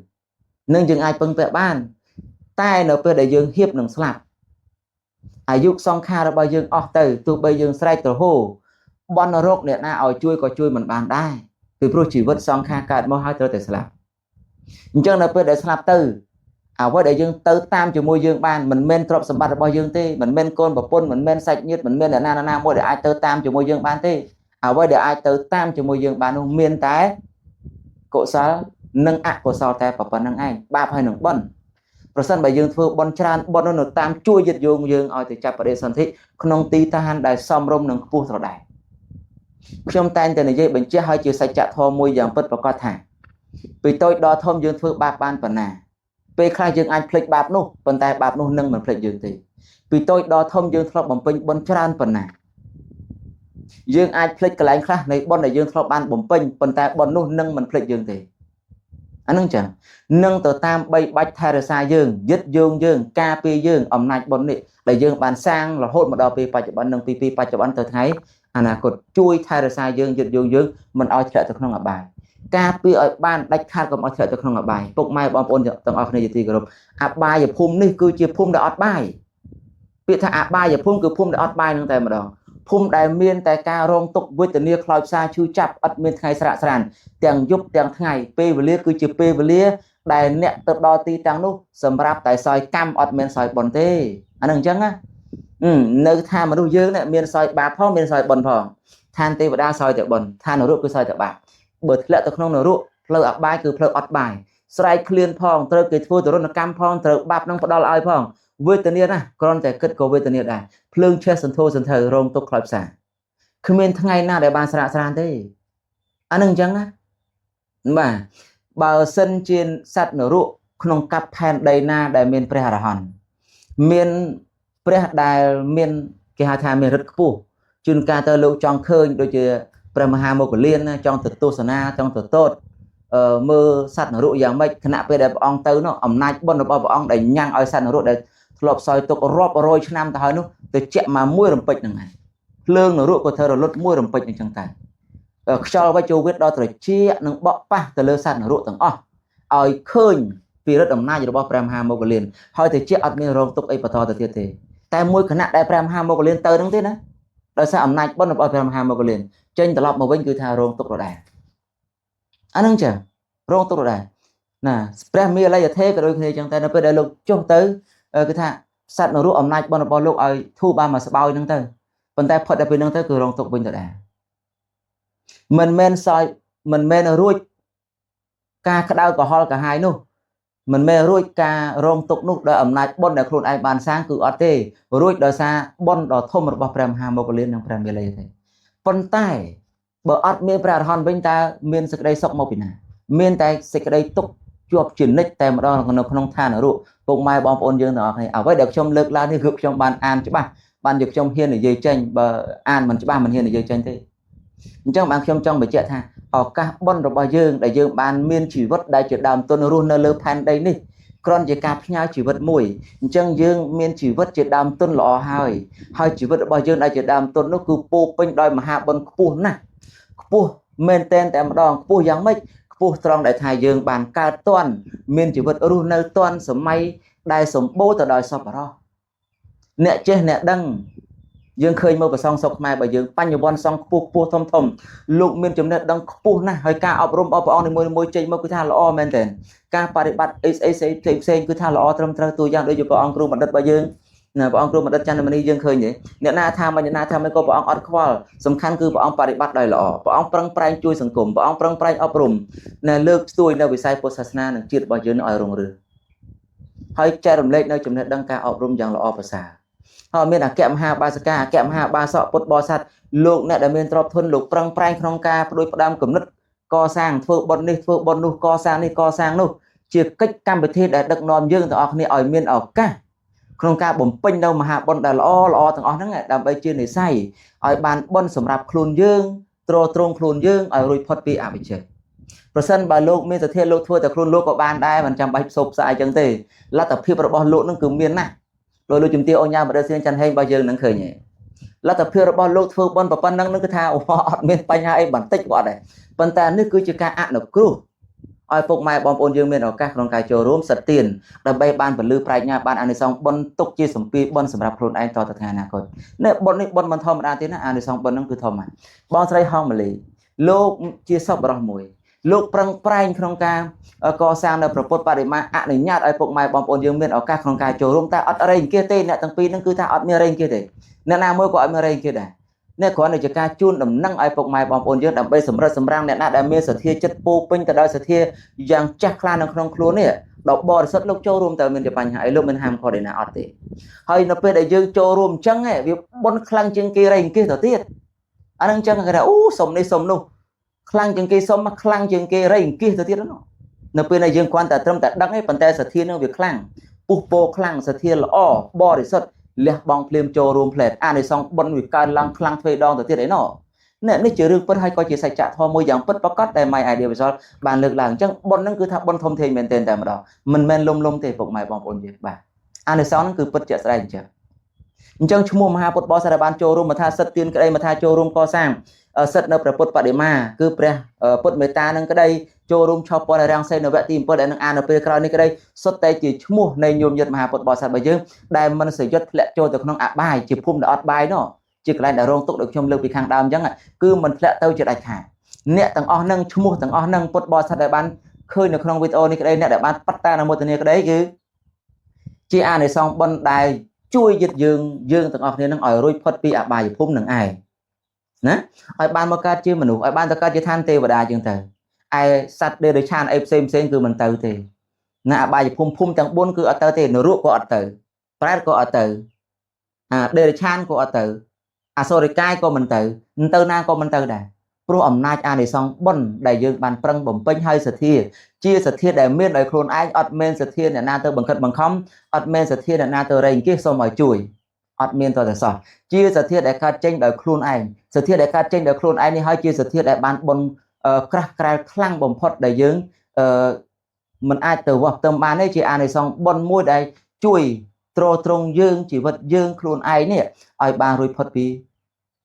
នឹងយើងអាចពឹងពាក់បានតែនៅពេលដែលយើងហៀបនឹងស្លាប់អាយុសង្ខាររបស់យើងអស់ទៅទោះបីយើងស្រែកទ្រហោបន់រោគអ្នកណាឲ្យជួយក៏ជួយមិនបានដែរពីព្រោះជីវិតសង្ខារកើតមកហើយត្រូវតែស្លាប់អញ្ចឹងនៅពេលដែលស្លាប់ទៅអ្វីដែលយើងទៅតាមជាមួយយើងបានមិនមែនទ្រព្យសម្បត្តិរបស់យើងទេមិនមែនកូនប្រពន្ធមិនមែនសាច់ញាតិមិនមែនអ្នកណាណាមួយដែលអាចទៅតាមជាមួយយើងបានទេអ្វីដែលអាចទៅតាមជាមួយយើងបាននោះមានតែកុសលនិងអកុសលតែប៉ុណ្្នឹងឯងបាបហើយនឹងបុណ្យប្រសិនបើយើងធ្វើបុណ្យច្រើនបុណ្យនោះនៅតាមជួយយឹតយោងយើងឲ្យទៅចាប់បដិសន្ធិក្នុងទីតាំងដែលសមរម្យនិងខ្ពស់ត្រដែខ្ញុំតែងតែនិយាយបញ្ជាក់ឲ្យជាសច្ចធម៌មួយយ៉ាងពិតប្រាកដថាពីតូចដល់ធំយើងធ្វើបាបបានប៉ុណ្ណាពេលខ្លះយើងអាចភ្លេចបាបនោះប៉ុន្តែបាបនោះនឹងមិនភ្លេចយើងទេពីតូចដល់ធំយើងធ្លាប់បំពេញបុណ្យច្រើនប៉ុណ្ណាយើងអាចភ្លេចកន្លែងខ្លះនៃបុណ្យដែលយើងធ្លាប់បានបំពេញប៉ុន្តែបុណ្យនោះនឹងមិនភ្លេចយើងទេអានឹងចឹងនឹងទៅតាមបីបាច់ថែរក្សាយើងយឹតយោងយើងការពារយើងអំណាចបុណ្យនេះដែលយើងបានសាងរហូតមកដល់ពេលបច្ចុប្បន្ននិងពីពេលបច្ចុប្បន្នទៅថ្ងៃអនាគតជួយថែរក្សាយើងយឹតយោងយើងមិនឲ្យធ្លាក់ទៅក្នុងអបាយការពារឲ្យបានដាច់ខាតកុំឲ្យធ្លាក់ទៅក្នុងអបាយពុកម៉ែបងប្អូនទាំងអស់គ្នាជាទីគោរពអបាយភូមិនេះគឺជាភូមិដែលអត់បាយពាក្យថាអបាយភូមិគឺភូមិដែលអត់បាយនឹងតែម្ដងភូមិដែលមានតែការរងទុក្ខវេទនាខ្លោចផ្សាឈឺចាប់អត់មានថ្ងៃស្រាកស្រានទាំងយប់ទាំងថ្ងៃពេលវេលាគឺជាពេលវេលាដែលអ្នកទៅដល់ទីតាំងនោះសម្រាប់តែសោយកម្មអត់មានសោយបុណ្យទេអានឹងអញ្ចឹងណានៅថាមនុស្សយើងនេះមានសោយបាបផងមានសោយបុណ្យផងឋានទេវតាសោយតែបុណ្យឋាននរកគឺសោយតែបាបបើធ្លាក់ទៅក្នុងនរកផ្លូវអបាយគឺផ្លូវអត់បាយស្រែកឃ្លានផងត្រូវគេធ្វើទរណកម្មផងត្រូវបាបនឹងផ្ដល់ឲ្យផងវេទនាណាគ្រាន់តែគិតក៏វេទនាដែរភ្លើងឆេះសន្ធោសន្ធៅរងទុក្ខខ្លោចផ្សាគ្មានថ្ងៃណាដែលបានស្រាកស្រានទេអានឹងអញ្ចឹងណាបាទបើសិនជាសត្វនរកក្នុងកັບផែនដីណាដែលមានព្រះអរហន្តមានព្រះដែលមានគេហៅថាមានឫទ្ធិខ្ពស់ជួនកាលទៅលោកចង់ឃើញដូចជាព្រះមហាមោគលានចង់ទៅទស្សនាចង់ទៅទតមើលសត្វនរកយ៉ាងម៉េចខណៈពេលដែលព្រះអង្គទៅនោះអំណាចបុណ្យរបស់ព្រះអង្គដែលញ៉ាំងឲ្យសត្វនរកដែលធ្លាប់សោយទុករាប់រយឆ្នាំទៅហើយនោះទៅជាក់មកមួយរំពេចហ្នឹងហើយភ្លើងនរកក៏ធ្វើរលត់មួយរំពេចអញ្ចឹងតែខ្យល់វិជ្ជវិទ្យដល់ត្រចៀកនឹងបក់ប៉ះទៅលើសត្វនរកទាំងអស់ឲ្យឃើញពីឫទ្ធិអំណាចរបស់ព្រះមហាមោគលានហើយត្រចៀកអត់មានរងទុកអីបន្តទៅទៀតទេតែមួយខណៈដែលព្រះមហាមោគលានទៅហ្នឹងទេណាដោយសារអំណាចបុណ្យរបស់ព្រះមហាមោគលានចេញត្រឡប់មកវិញគឺថារងទុកដដែលអាហ្នឹងចារងទុកដដែលណាព្រះមាលយធេក៏ដូចគ្នាអញ្ចឹងតែនៅពេលដែលលោកចុះទៅគឺថាសត្វនរកអំណាចបុណ្យរបស់លោកឲ្យធូរបានមកស្បោយហ្នឹងទៅប៉ុន្តែផុតដល់ពេលហ្នឹងទៅគឺរងទុកវិញដដែលមិនមែនសោយមិនមែនរួចការក្តៅក្រហល់ក្រហាយនោះមិនមែនរួចការរងទុកនោះដោយអំណាចបុណ្យដែលខ្លួនឯងបានសាងគឺអត់ទេរួចដោយសារបុណ្យដ៏ធំរបស់ព្រះមហាមោគលាននិងព្រះមាលយទេប៉ុន្តែបើអត់មានព្រះអរហន្តវិញតើមានសេចក្តីសុខមកពីណាមានតែសេចក្តីទុក្ខ ជាប់ជានិច្ចតែម្ដងនៅក្នុងឋាននរកពុកម៉ែបងប្អូនយើងទាំងអស់គ្នាអ្វីដែលខ្ញុំលើកឡើងនេះគឺខ្ញុំបានអានច្បាស់បានជាខ្ញុំហ៊ាននិយាយចេញបើអានមិនច្បាស់មិនហ៊ាននិយាយចេញទេអញ្ចឹងបានខ្ញុំចង់បញ្ជាក់ថាឱកាសបុណ្យរបស់យើងដែលយើងបានមានជីវិតដែលជាដើមទុនរស់នៅលើផែនដីនេះគ្រាន់ជាការផ្ញើជីវិតមួយអញ្ចឹងយើងមានជីវិតជាដើមទុនល្អហើយហើយជីវិតរបស់យើងដែលជាដើមទុននោះគឺពោពេញដោយមហាបុណ្យខ្ពស់ណាស់ខ្ពស់មែនតែនតែម្ដងខ្ពស់យ៉ាងម៉េចខ្ពស់ត្រង់ដែលថាយើងបានកើតទាន់មានជីវិតរស់នៅទាន់សម័យដែលសម្បូរទៅដោយសប្បុរសអ្នកចេះអ្នកដឹងយើងឃើញមើលប្រសងស្រុកខ្មែរបើយើងបញ្ញវន្តសង្ឃខ្ពស់ខ្ពស់ធំធំលោកមានចំណេះដឹងខ្ពស់ណាស់ហើយការអប់រំរបស់ព្រះអង្គនីមួយៗចេញមកគឺថាល្អមែនទែនការបប្រតិបត្តិអីស្អីផ្សេងផ្សេងគឺថាល្អត្រឹមត្រូវទូយ៉ាងដូចជាព្រះអង្គគ្រូបណ្ឌិតរបស់យើងណាព្រះអង្គគ្រូបណ្ឌិតចន្ទមនីយើងឃើញទេអ្នកណាថាមកអ្នកណាថាមិនក៏ព្រះអង្គអត់ខ្វល់សំខាន់គឺព្រះអង្គបប្រតិបត្តិដោយល្អព្រះអង្គប្រឹងប្រែងជួយសង្គមព្រះអង្គប្រឹងប្រែងអប់រំណាលើកស្ទួយនៅវិស័យពុទ្ធសាសនានិងជាតិរបស់យើងឲ្យរុងរឿងហើយចែករំលែកនៅចំណេះដឹងការអប់រំយ៉ាងល្អប្រសើរហើយមានអគ្គមហាបាសិកាអគ្គមហាបាសកពុទ្ធបរិស័ទលោកអ្នកដែលមានទ្រព្យធនលោកប្រឹងប្រែងក្នុងការបដិផ្ដើមគំនិតកសាងធ្វើបុណ្យនេះធ្វើបុណ្យនោះកសាងនេះកសាងនោះជាកិច្ចកម្មវិធីដែលដឹកនាំយើងទាំងអស់គ្នាឲ្យមានឱកាសក្នុងការបំពេញនៅមហាបុណ្យដែលល្អល្អទាំងអស់ហ្នឹងដើម្បីជានិស័យឲ្យបានបុណ្យសម្រាប់ខ្លួនយើងទ្រទ្រង់ខ្លួនយើងឲ្យរួចផុតពីអវិជ្ជាប្រសិនបើលោកមានសទ្ធាលោកធ្វើតែខ្លួនលោកក៏បានដែរមិនចាំបាច់ផ្សព្វផ្សាយចឹងទេលទ្ធភាពរបស់លោកនឹងគឺមានណាស់ដោយលោកជំទាវអញ្ញាបណ្ឌិតសៀងច័ន្ទហេងរបស់យើងនឹងឃើញទេលទ្ធភាពរបស់លោកធ្វើបុណ្យប៉ុណ្ណឹងនឹងគឺថាអូអត់មានបញ្ហាអីបន្តិចក៏អត់ដែរប៉ុន្តែនេះគឺជាការអនុគ្រោះឲ្យពុកម៉ែបងប្អូនយើងមានឱកាសក្នុងការចូលរួមសិទ្ធទានដើម្បីបានពលឺប្រាជ្ញាបានអានិសង្សបុណ្យទុកជាសម្ពីបុណ្យសម្រាប់ខ្លួនឯងតទៅថ្ងៃអនាគតនេះបុណ្យនេះបុណ្យមិនធម្មតាទេណាអានិសង្សបុណ្យហ្នឹងគឺធម្មតាបងស្រីហងម៉ាលីលោកជាសប្បុរសមួយលោកប្រឹងប្រែងក្នុងការកសាងនៅព្រះពុទ្ធបដិមាអនុញ្ញាតឲ្យពុកម៉ែបងប្អូនយើងមានឱកាសក្នុងការចូលរួមតែអត់រែងគេទេអ្នកទាំងពីរហ្នឹងគឺថាអត់មានរែងគេទេអ្នកណាមួយក៏អត់មានរែងគេដែរនេះគ្រាន់តែជាការជូនដំណឹងឲ្យពុកម៉ែបងប្អូនយើងដើម្បីសម្រិតសម្រាំងអ្នកណាដែលមានសទ្ធាចិត្តពោពេញទៅដោយសទ្ធាយ៉ាងចាស់ខ្លានៅក្នុងខ្លួននេះដល់បរិសុទ្ធលោកចូលរួមតើមានជាបញ្ហាអីលោកមិនហាមឃាត់ឯណាអត់ទេហើយនៅពេលដែលយើងចូលរួមអញ្ចឹងវាបុណ្យខ្លាំងជាងគេរែងគេទៅទៀតអានឹងអញ្ចឹងគេថាអូសុំនេះសុំនោះខ្លាំងជាងគេសុំខ្លាំងជាងគេរែងគេទៅទៀតនោះនៅពេលដែលយើងគ្រាន់តែត្រឹមតែដឹងឯងប៉ុន្តែសទ្ធានឹងវាខ្លាំងពុះពោខ្លាំងសទ្ធាល្អបរិសុទ្ធលះបង់ភ្លាមចូលរួមផ្លែតអានិសង្សបុណ្យវាកើនឡើងខ្លាំងទ្វេដងទៅទៀតអីណោះនេះជារឿងពិតហើយក៏ជាសច្ចធម៌មួយយ៉ាងពិតប្រាកដដែល My Idea Visual បានលើកឡើងអញ្ចឹងបុណ្យហ្នឹងគឺថាបុណ្យធំធេងមែនទែនតែម្ដងមិនមែនលំទេពុកម៉ែបងប្អូនយើងបាទអានិសង្សហ្នឹងគឺពិតជាក់ស្ដែងអញ្ចឹងឈ្មោះមហាពុទ្ធបរិស័ទដែលបានចូលរួមមកថាសិទ្ធទានក្តីមកថាចូលរួមកសាងសិទ្ធនៅព្រះពុទ្ធបដិមាគឺព្រះពុទ្ធមេត្តានឹងក្តីចូលរួមឆោពន្ធរាំងសីនៅវគ្គទី7ដែលនឹងអាននៅពេលក្រោយនេះក្តីសុទ្ធតែជាឈ្មោះនៃញោមញាតិមហាពុទ្ធបរិស័ទរបស់យើងដែលមិនសយុទ្ធធ្លាក់ចូលទៅក្នុងអបាយជាភូមិដែលអត់បាយនោះជាកន្លែងដែលរងទុក្ខដូចខ្ញុំលើកពីខាងដើមអញ្ចឹងគឺមិនធ្លាក់ទៅជាដាច់ខាតអ្នកទាំងអស់នឹងឈ្មោះទាំងអស់នឹងពុទ្ធបរិស័ទដែលបានឃើញនៅក្នុងវីដេអូនេះក្តីអ្នកដែលបានបត្តានុមោទនាក្តីគឺជាអានិសង្សបុណ្យដែលជួយយឹតយើងទាំងអស់គ្នានឹងឲ្យរួចផុតពីអបាយភូមិនឹងឯងណាឲ្យបានមកកើតជាមនុស្សឲ្យបានទៅកើតជាឋានទេវតាជាងទៅឯសត្វដេរឆានអីផ្សេងផ្សេងគឺមិនទៅទេណាអបាយភូមិភូមិទាំង4គឺអត់ទៅទេនរកក៏អត់ទៅប្រែតក៏អត់ទៅអាដេរឆានក៏អត់ទៅអសុរិកាយក៏មិនទៅទៅណាក៏មិនទៅដែរព្រោះអំណាចអានិសង្សបុណ្យដែលយើងបានប្រឹងបំពេញហើយសទ្ធាជាសទ្ធាដែលមានដោយខ្លួនឯងអត់មានសទ្ធាអ្នកណាទៅបង្ខិតបង្ខំអត់មានសទ្ធាអ្នកណាទៅរែងគេសូមឲ្យជួយអត់មានតតែសោះជាសទ្ធាដែលកើតចេញដោយខ្លួនឯងសទ្ធាដែលកើតចេញដោយខ្លួនឯងនេះហើយជាសទ្ធាដែលបានបុណ្យក្រាស់ក្រែលខ្លាំងបំផុតដែលយើងមិនអាចទៅវាស់ផ្ទឹមបានទេជាអានិសង្សបុណ្យមួយដែលជួយទ្រទ្រង់យើងជីវិតយើងខ្លួនឯងនេះឲ្យបានរួចផុតពី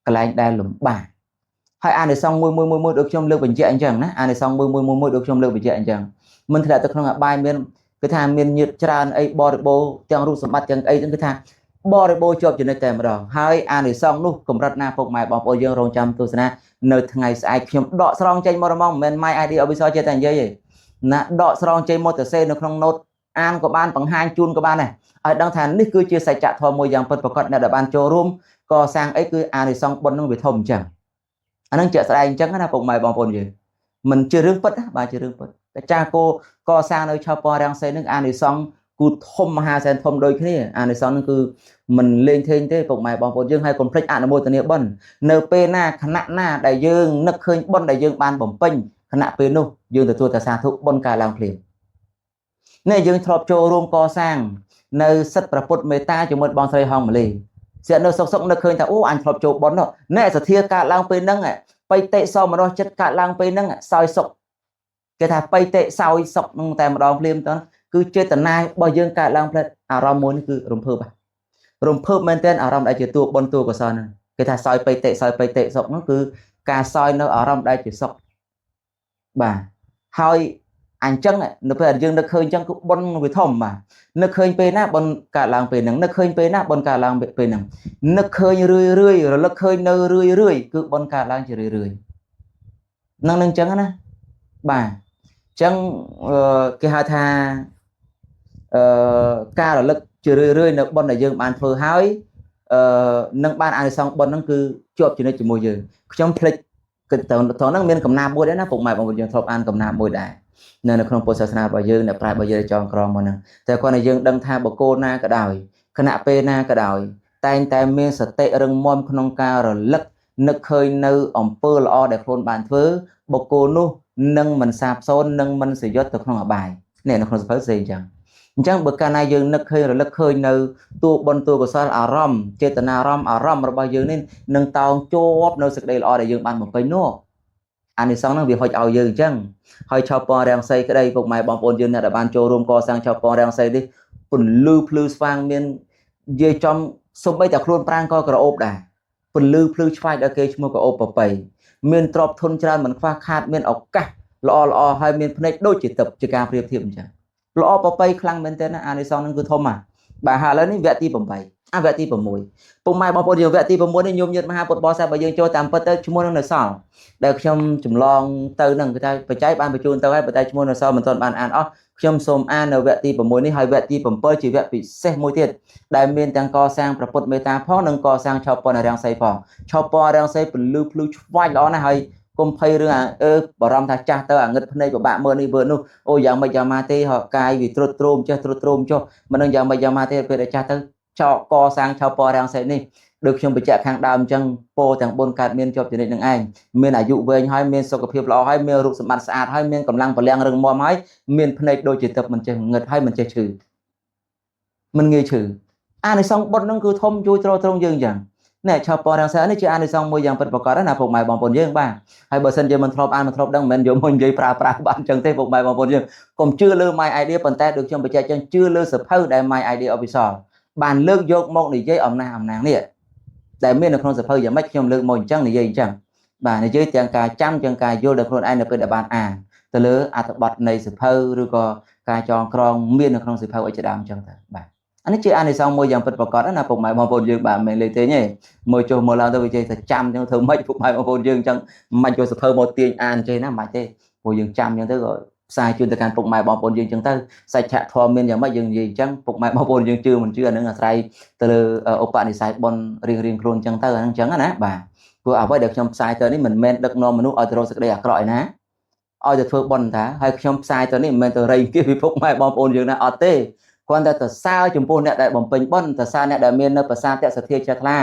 កន្លែងដែលលំបាកហើយអានិសង្សមួយមួយមួយដូចខ្ញុំលើកបញ្ជាក់អញ្ចឹងណាអានិសង្សមួយមួយមួយដូចខ្ញុំលើកបញ្ជាក់អញ្ចឹងមិនធ្លាក់ទៅក្នុងអបាយមានគឺថាមានញាតិច្រើនអីបរិបូរទាំងរូបសម្បត្តិទាំងអីហ្នឹងគឺថាបរិបូរជាប់ចំណិចតែម្ដងហើយអានិសង្សនោះកម្រិតណាពុកម៉ែបងប្អូនយើងរងចាំទស្សនានៅថ្ងៃស្អែកខ្ញុំដកស្រង់ចេញមករហ្មងមិនមែន My Idea Official ចេះតែនិយាយទេណាដកស្រង់ចេញមកទៅសេនៅក្នុងណូតអានក៏បានបង្ហាញជូនក៏បានដែរឲ្យដឹងថានេះគឺជាសច្ចធម៌មួយយ៉ាងពិតប្រាកដអ្នកដែលបានចូលរួមកសាងអីគឺអានិសង្សបុណ្យនឹងវាធំអញ្ចឹងអានឹងជាក់ស្ដែងអញ្ចឹងណាពុកម៉ែបងប្អូនយើងមិនជារឿងពិតណាបាទជារឿងពិតតែចាស់គោកសាងនៅឆោពរាំងសីនឹងអានិសង្សគូធំមហាសែនធំដូចគ្នាអានិសង្សនឹងគឺមិនលេងធេងទេពុកម៉ែបងប្អូនយើងហើយកុំភ្លេចអនុមោទនាបុណ្យនៅពេលណាខណៈណាដែលយើងនឹកឃើញបុណ្យដែលយើងបានបំពេញខណៈពេលនោះយើងទទួលតែសាធុបុណ្យកើតឡើងភ្លាម នេះយើងធ្លាប់ចូលរួមកសាងនៅសិទ្ធិព្រះពុទ្ធមេត្តាជាមួយបងស្រីហងម៉ាលីស្រាប់នៅសុកសុកនៅឃើញថាអូអញធ្លាប់ចូលបុណ្យនេះសទ្ធាកើតឡើងពេលហ្នឹងបៃតិសោមនស្សចិត្តកើតឡើងពេលហ្នឹងសោយសុខគេថាបៃតិសោយសុខនឹងតែម្ដងភ្លាមទៅគឺចេតនារបស់យើងកើតឡើងផ្លែអារម្មណ៍មួយនេះគឺរំភើបរំភើបមែនទែនអារម្មណ៍ដែលជាតួបុណ្យតួកុសលហ្នឹងគេថាសោយបៃតិសោយបៃតិសុខហ្នឹងគឺការសោយនៅអារម្មណ៍ដែលជាសុខបាទហើយអញ្ចឹងនៅពេលយើងនឹកឃើញអញ្ចឹងគឺបុណ្យវាធំបាទនឹកឃើញពេលណាបុណ្យកើតឡើងពេលហ្នឹងនឹកឃើញពេលណាបុណ្យកើតឡើងពេលហ្នឹងនឹកឃើញរឿយរឿយរលឹកឃើញនៅរឿយរឿយគឺបុណ្យកើតឡើងជារឿយរឿយហ្នឹងនឹងអញ្ចឹងណាបាទអញ្ចឹងគេហៅថាការរលឹកជារឿយរឿយនៅបុណ្យដែលយើងបានធ្វើហើយនឹងបានអានិសង្សបុណ្យហ្នឹងគឺជាប់ជានិច្ចជាមួយយើងខ្ញុំភ្លេចគិតទៅត្រង់ហ្នឹងមានកំណាព្យមួយដែរណាពុកម៉ែបងប្អូនយើងធ្លាប់អានកំណាព្យមួយដែរនៅក្នុងពុទ្ធសាសនារបស់យើងអ្នកប្រាជ្ញរបស់យើងចងក្រងមកហ្នឹងតែគាត់តែយើងដឹងថាបុគ្គលណាក៏ដោយខណៈពេលណាក៏ដោយតែងតែមានសតិរឹងមាំក្នុងការរលឹកនឹកឃើញនៅអំពើល្អដែលខ្លួនបានធ្វើបុគ្គលនោះនឹងមិនសាបសូន្យនឹងមិនសយត់ទៅក្នុងអបាយនេះនៅក្នុងសភៅផ្សេងអញ្ចឹងអញ្ចឹងបើកាលណាយើងនឹកឃើញរលឹកឃើញនៅតួបុណ្យតួកុសលអារម្មណ៍ចេតនាអារម្មណ៍អារម្មណ៍របស់យើងនេះនឹងតោងជាប់នៅសេចក្តីល្អដែលយើងបានបំពេញនោះអានិសង្សហ្នឹងវាហុចឲ្យយើងអញ្ចឹងហើយឆោពងរាំងសីក្តីពុកម៉ែបងប្អូនយើងអ្នកដែលបានចូលរួមកសាងឆោពងរាំងសីនេះពន្លឺភ្លឺស្វាងមាននិយាយចំសំបីតែខ្លួនប្រាងក៏ក្រអូបដែរពន្លឺភ្លឺឆ្វាយដល់គេឈ្មោះក្រអូបប្របីមានទ្រព្យធនច្រើនមិនខ្វះខាតមានឱកាសល្អល្អហើយមានភ្នែកដូចជាទឹកជាការប្រៀបធៀបអញ្ចឹងល្អប្របីខ្លាំងមែនទែនណាអានិសង្សហ្នឹងគឺធំណាបាទហើយឥឡូវនេះវគ្គទី8អាវគ្គទី6ពុកម៉ែបងប្អូនយើងវគ្គទី6នេះញោមញាតមហាពុទ្ធបរិស័ទបើយើងចូលតាមពិតទៅឈ្មោះនឹងនៅសល់ដែលខ្ញុំចម្លងទៅនឹងគេថាបច្ច័យបានបញ្ជូនទៅហើយប៉ុន្តែឈ្មោះនៅសល់មិនទាន់បានអានអស់ខ្ញុំសូមអាននៅវគ្គទី6នេះហើយវគ្គទី7ជាវគ្គពិសេសមួយទៀតដែលមានទាំងកសាងព្រះពុទ្ធមេត្តាផងនិងកសាងឆោពនរាំងសីផងឆោពនរាំងសីពលឺភ្លឺឆ្វាច់ល្អណាស់ហើយកុំភ័យរឿងអាបារម្ភថាចាស់ទៅអាងឹតភ្នែកពិបាកមើលនេះមើលនោះអូយ៉ាងម៉េចយ៉ាងម៉ាទេហកកាយវាត្រុតត្រោមចេះត្រុតត្រោមចុះមិននឹងយ៉ាងម៉េចយ៉ាងម៉ាទេពេលដែលចាស់ទៅចោកសាងឆោពរាំងសីនេះដូចខ្ញុំបញ្ជាក់ខាងដើមអញ្ចឹងពោទាំង4កើតមានជាប់ជានិច្ចនឹងឯងមានអាយុវែងហើយមានសុខភាពល្អហើយមានរូបសម្បត្តិស្អាតហើយមានកម្លាំងពលំរឹងមាំហើយមានភ្នែកដូចជាទឹកមិនចេះងឹតហើយមិនចេះឈឺមិនងាយឈឺអានិសង្សបុណ្យហ្នឹងគឺធំជួយទ្រទ្រង់យើងអញ្ចឹងនេះឆោពរាំងសីនេះជាអានិសង្សមួយយ៉ាងពិតប្រាកដណាពុកម៉ែបងប្អូនយើងបាទហើយបើសិនជាមិនធ្លាប់អានមិនធ្លាប់ដឹងមិនមែនយកមកនិយាយប្រើប្រាស់បានអញ្ចឹងទេពុកម៉ែបងប្អូនយើងកុំជឿលើ My Idea ប៉ុន្តែដូចខ្ញុំបញ្ជាក់អញ្ចឹងជឿលើសភៅដែល My Idea Official បានលើកយកមកនិយាយអំណះអំណាងនេះដែលមាននៅក្នុងសភៅយ៉ាងម៉េចខ្ញុំលើកមកអញ្ចឹងនិយាយអញ្ចឹងបាទនិយាយទាំងការចាំទាំងការយល់ដល់ខ្លួនឯងនៅពេលដែលបានអានទៅលើអត្ថបទនៃសភៅឬក៏ការចងក្រងមាននៅក្នុងសភៅអីជាដើមអញ្ចឹងទៅបាទអានេះជាអានិសង្សមួយយ៉ាងពិតប្រាកដណាពុកម៉ែបងប្អូនយើងបាទមិនលេទេទេមើលចុះមើលឡើងទៅវាចេះតែចាំអញ្ចឹងធ្វើម៉េចពុកម៉ែបងប្អូនយើងអញ្ចឹងមិនយកសភៅមកទាញអានចេះណាមិនបាច់ទេព្រោះយើងចាំអញ្ចឹងទៅក៏ផ្សាយជូនទៅកាន់ពុកម៉ែបងប្អូនយើងអញ្ចឹងទៅសច្ចធម៌មានយ៉ាងម៉េចយើងនិយាយអញ្ចឹងពុកម៉ែបងប្អូនយើងជឿមិនជឿអានឹងអាស្រ័យទៅលើឧបនិស្ស័យបុណ្យរៀងរៀងខ្លួនអញ្ចឹងទៅអានឹងអញ្ចឹងណាបាទព្រោះអ្វីដែលខ្ញុំផ្សាយទៅនេះមិនមែនដឹកនាំមនុស្សឲ្យទៅរកសេចក្តីអាក្រក់ឯណាឲ្យទៅធ្វើបុណ្យតាហើយខ្ញុំផ្សាយទៅនេះមិនមែនទៅរៃគេពីពុកម៉ែបងប្អូនយើងណាអត់ទេគ្រាន់តែទៅសើចំពោះអ្នកដែលបំពេញបុណ្យទៅសើអ្នកដែលមាននៅប្រសាទសទ្ធាជ្រះថ្ល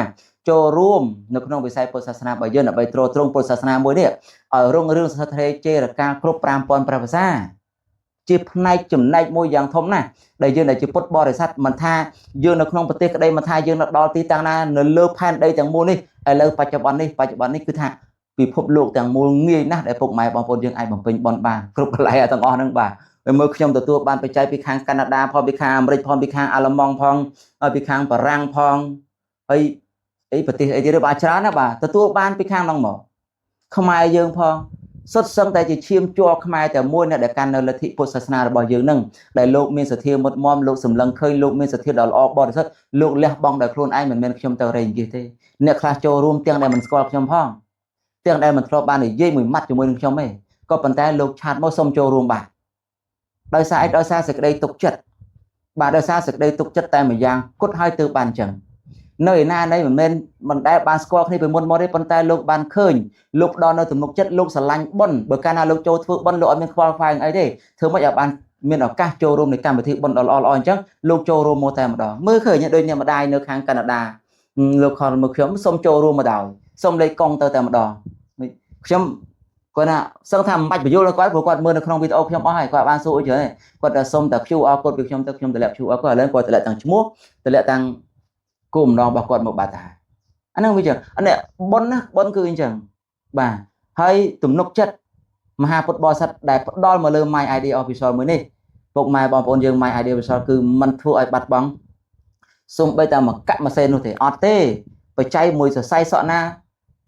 ាចូលរួមនៅក្នុងវិស័យពុទ្ធសាសនារបស់យើងដើម្បីទ្រទ្រង់ពុទ្ធសាសនាមួយនេះឲ្យរុងរឿងសទ្ធាជេរកាលគ្រប់5000ព្រះភាសាជាផ្នែកចំណែកមួយយ៉ាងធំណាស់ដែលយើងដែលជាពុទ្ធបរិស័ទមិនថាយើងនៅក្នុងប្រទេសក្តីមិនថាយើងនៅដល់ទីតាំងណានៅលើផែនដីទាំងមូលនេះឥឡូវបច្ចុប្បន្ននេះគឺថាពិភពលោកទាំងមូលងាយណាស់ដែលពុកម៉ែបងប្អូនយើងអាចបំពេញបុណ្យបានគ្រប់កន្លែងទាំងអស់ហ្នឹងបាទហើយមើលខ្ញុំទទួលបានបច្ច័យពីខាងកាណាដាផងពីខាងអាមេរិកផងពីខាងអាល្លឺម៉ង់ផងពីខាងបារាំងផងហើយអីប្រទេសអីទៀតបាទច្រើនណាស់បាទទទួលបានពីខាងហ្នឹងមកខ្មែរយើងផងសុទ្ធសឹងតែជាឈាមជ័រខ្មែរតែមួយអ្នកដែលកាន់នៅលទ្ធិពុទ្ធសាសនារបស់យើងនឹងដែលលោកមានសទ្ធាមុតមមលោកសម្លឹងឃើញលោកមានសទ្ធាដ៏ល្អបរិសុទ្ធលោកលះបង់ដោយខ្លួនឯងមិនមែនខ្ញុំទៅរែងគេទេអ្នកខ្លះចូលរួមទាំងដែលមិនស្គាល់ខ្ញុំផងទាំងដែលមិនធ្លាប់បាននិយាយមួយម៉ាត់ជាមួយនឹងខ្ញុំទេក៏ប៉ុន្តែលោកឆាតមកសុំចូលរួមបាទដោយសារអីដោយសារសេចក្តីទុកចិត្តបាទដោយសារសេចក្តីទុកចិត្តតែម្យ៉ាងគត់ឲ្យទៅបានអញ្ចឹងនៅឯណាណីមិនមែនមិនដែលបានស្គាល់គ្នាពីមុនមកទេប៉ុន្តែលោកបានឃើញលោកផ្ដល់នៅទំនុកចិត្តលោកស្រឡាញ់បុណ្យបើកាលណាលោកចូលធ្វើបុណ្យលោកអត់មានខ្វល់ខ្វាយអីទេធ្វើម៉េចឲ្យបានមានឱកាសចូលរួមในកម្មវិធីបុណ្យដ៏ល្អៗអញ្ចឹងលោកចូលរួមមកតែម្ដងមើលឃើញដូចអ្នកម្ដាយនៅខាងកាណាដាលោកខលមើលខ្ញុំសូមចូលរួមមកដល់សូមលេខកង់ទៅតែម្ដងខ្ញុំ គាត់ថាសឹងថាមិនបាច់បញ្យល់គាត់ព្រោះគាត់មើលនៅក្នុងវីដេអូខ្ញុំអស់ហើយគាត់បានសួរអីច្រើនគាត់តែសុំតែ QR code ពីខ្ញុំទៅខ្ញុំតម្លាក់ QR code ឥឡូវគាត់តម្លាក់ទាំងឈ្មោះតម្លាក់ទាំងគោលបំណងរបស់គាត់មកបាត់ទៅហើយអាហ្នឹងវាចឹងអានេះប៉ុនណាប៉ុនគឺអញ្ចឹងបាទហើយទំនុកចិត្តមហាពុទ្ធបរិស័ទដែលផ្ដល់មកលើ My ID Official មួយនេះពុកម៉ែបងប្អូនយើង My ID Official គឺមិនធ្វើឲ្យបាត់បង់សំបីតែមកកាក់ម៉ាសេននោះទេអត់ទេបច្ច័យមួយសរសៃសក់ណ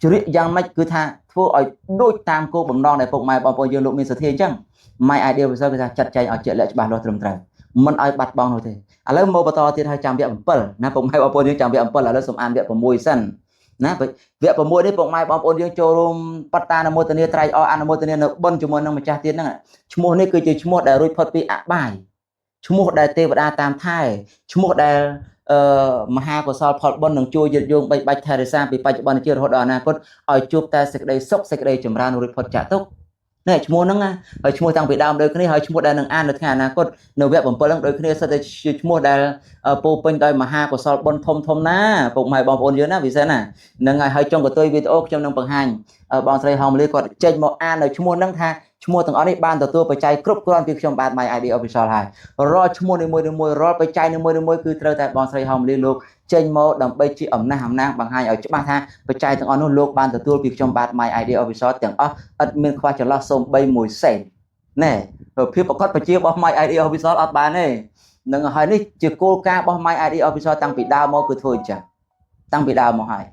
ាជ្រៀកយ៉ាងម៉េចគឺថាធ្វើឲ្យដូចតាមគោលបំណងដែលពុកម៉ែបងប្អូនយើងលោកមានសទ្ធាអញ្ចឹង My ID Official គឺថាចាត់ចែងឲ្យជាក់លាក់ច្បាស់លាស់ត្រឹមត្រូវមិនឲ្យបាត់បង់នោះទេឥឡូវមកបន្តទៀតឲ្យចាំវគ្គ7ណាពុកម៉ែបងប្អូនយើងចាំវគ្គ7ឥឡូវសូមអានវគ្គ6សិនណាវគ្គ6នេះពុកម៉ែបងប្អូនយើងចូលរួមបត្តានុមោទនាត្រែកអរអនុមោទនានៅបុណ្យជាមួយនឹងម្ចាស់ទៀតហ្នឹងឈ្មោះនេះគឺជាឈ្មោះដែលរួចផុតពីអបាយឈ្មោះដែលទេវតាតាមថែឈ្មោះដែលអឺមហាកុសលផលបុណ្យនឹងជួយយឹតយោងបីបាច់ថែរក្សាពីបច្ចុប្បន្នជារហូតដល់អនាគតឲ្យជួបតែសេចក្តីសុខសេចក្តីចម្រើនរួចផុតចាកទុក្ខនេះឈ្មោះហ្នឹងណាហើយឈ្មោះតាំងពីដើមដូចគ្នាហើយឈ្មោះដែលនឹងអាននៅថ្ងៃអនាគតនៅវគ្គ7ហ្នឹងដូចគ្នាសិតតែជាឈ្មោះដែលពោពេញដោយមហាកុសលបុណ្យធំធំណាពុកម៉ែបងប្អូនយើងណាពិសេសណានឹងហើយហើយចុងកតុយវីដេអូខ្ញុំនឹងបង្ហាញបងស្រីហងមលីគាត់ចេញមកអាននៅឈ្មោះហ្នឹងថាឈ្មោះទាំងអស់នេះបានទទួលបច្ច័យគ្រប់គ្រាន់ពីខ្ញុំបាទ My ID Official ហើយរាល់ឈ្មោះនីមួយៗរាល់បច្ច័យនីមួយៗគឺត្រូវតែបងស្រីហងមលីលោកចេញមកដើម្បីជាអំណះអំណាងបង្ហាញឲ្យច្បាស់ថាបច្ច័យទាំងអស់នោះលោកបានទទួលពីខ្ញុំបាទ My ID Official ទាំងអស់ឥតមានខ្វះចន្លោះសូម្បីមួយសេនណែភាពប្រកបប្រជារបស់ My ID Official អត់បានទេនឹងហើយនេះជាគោលការណ៍របស់ My ID Official តាំងពីដើមមកគឺធ្វើអញ្ចឹងតាំងពីដើមមកហើ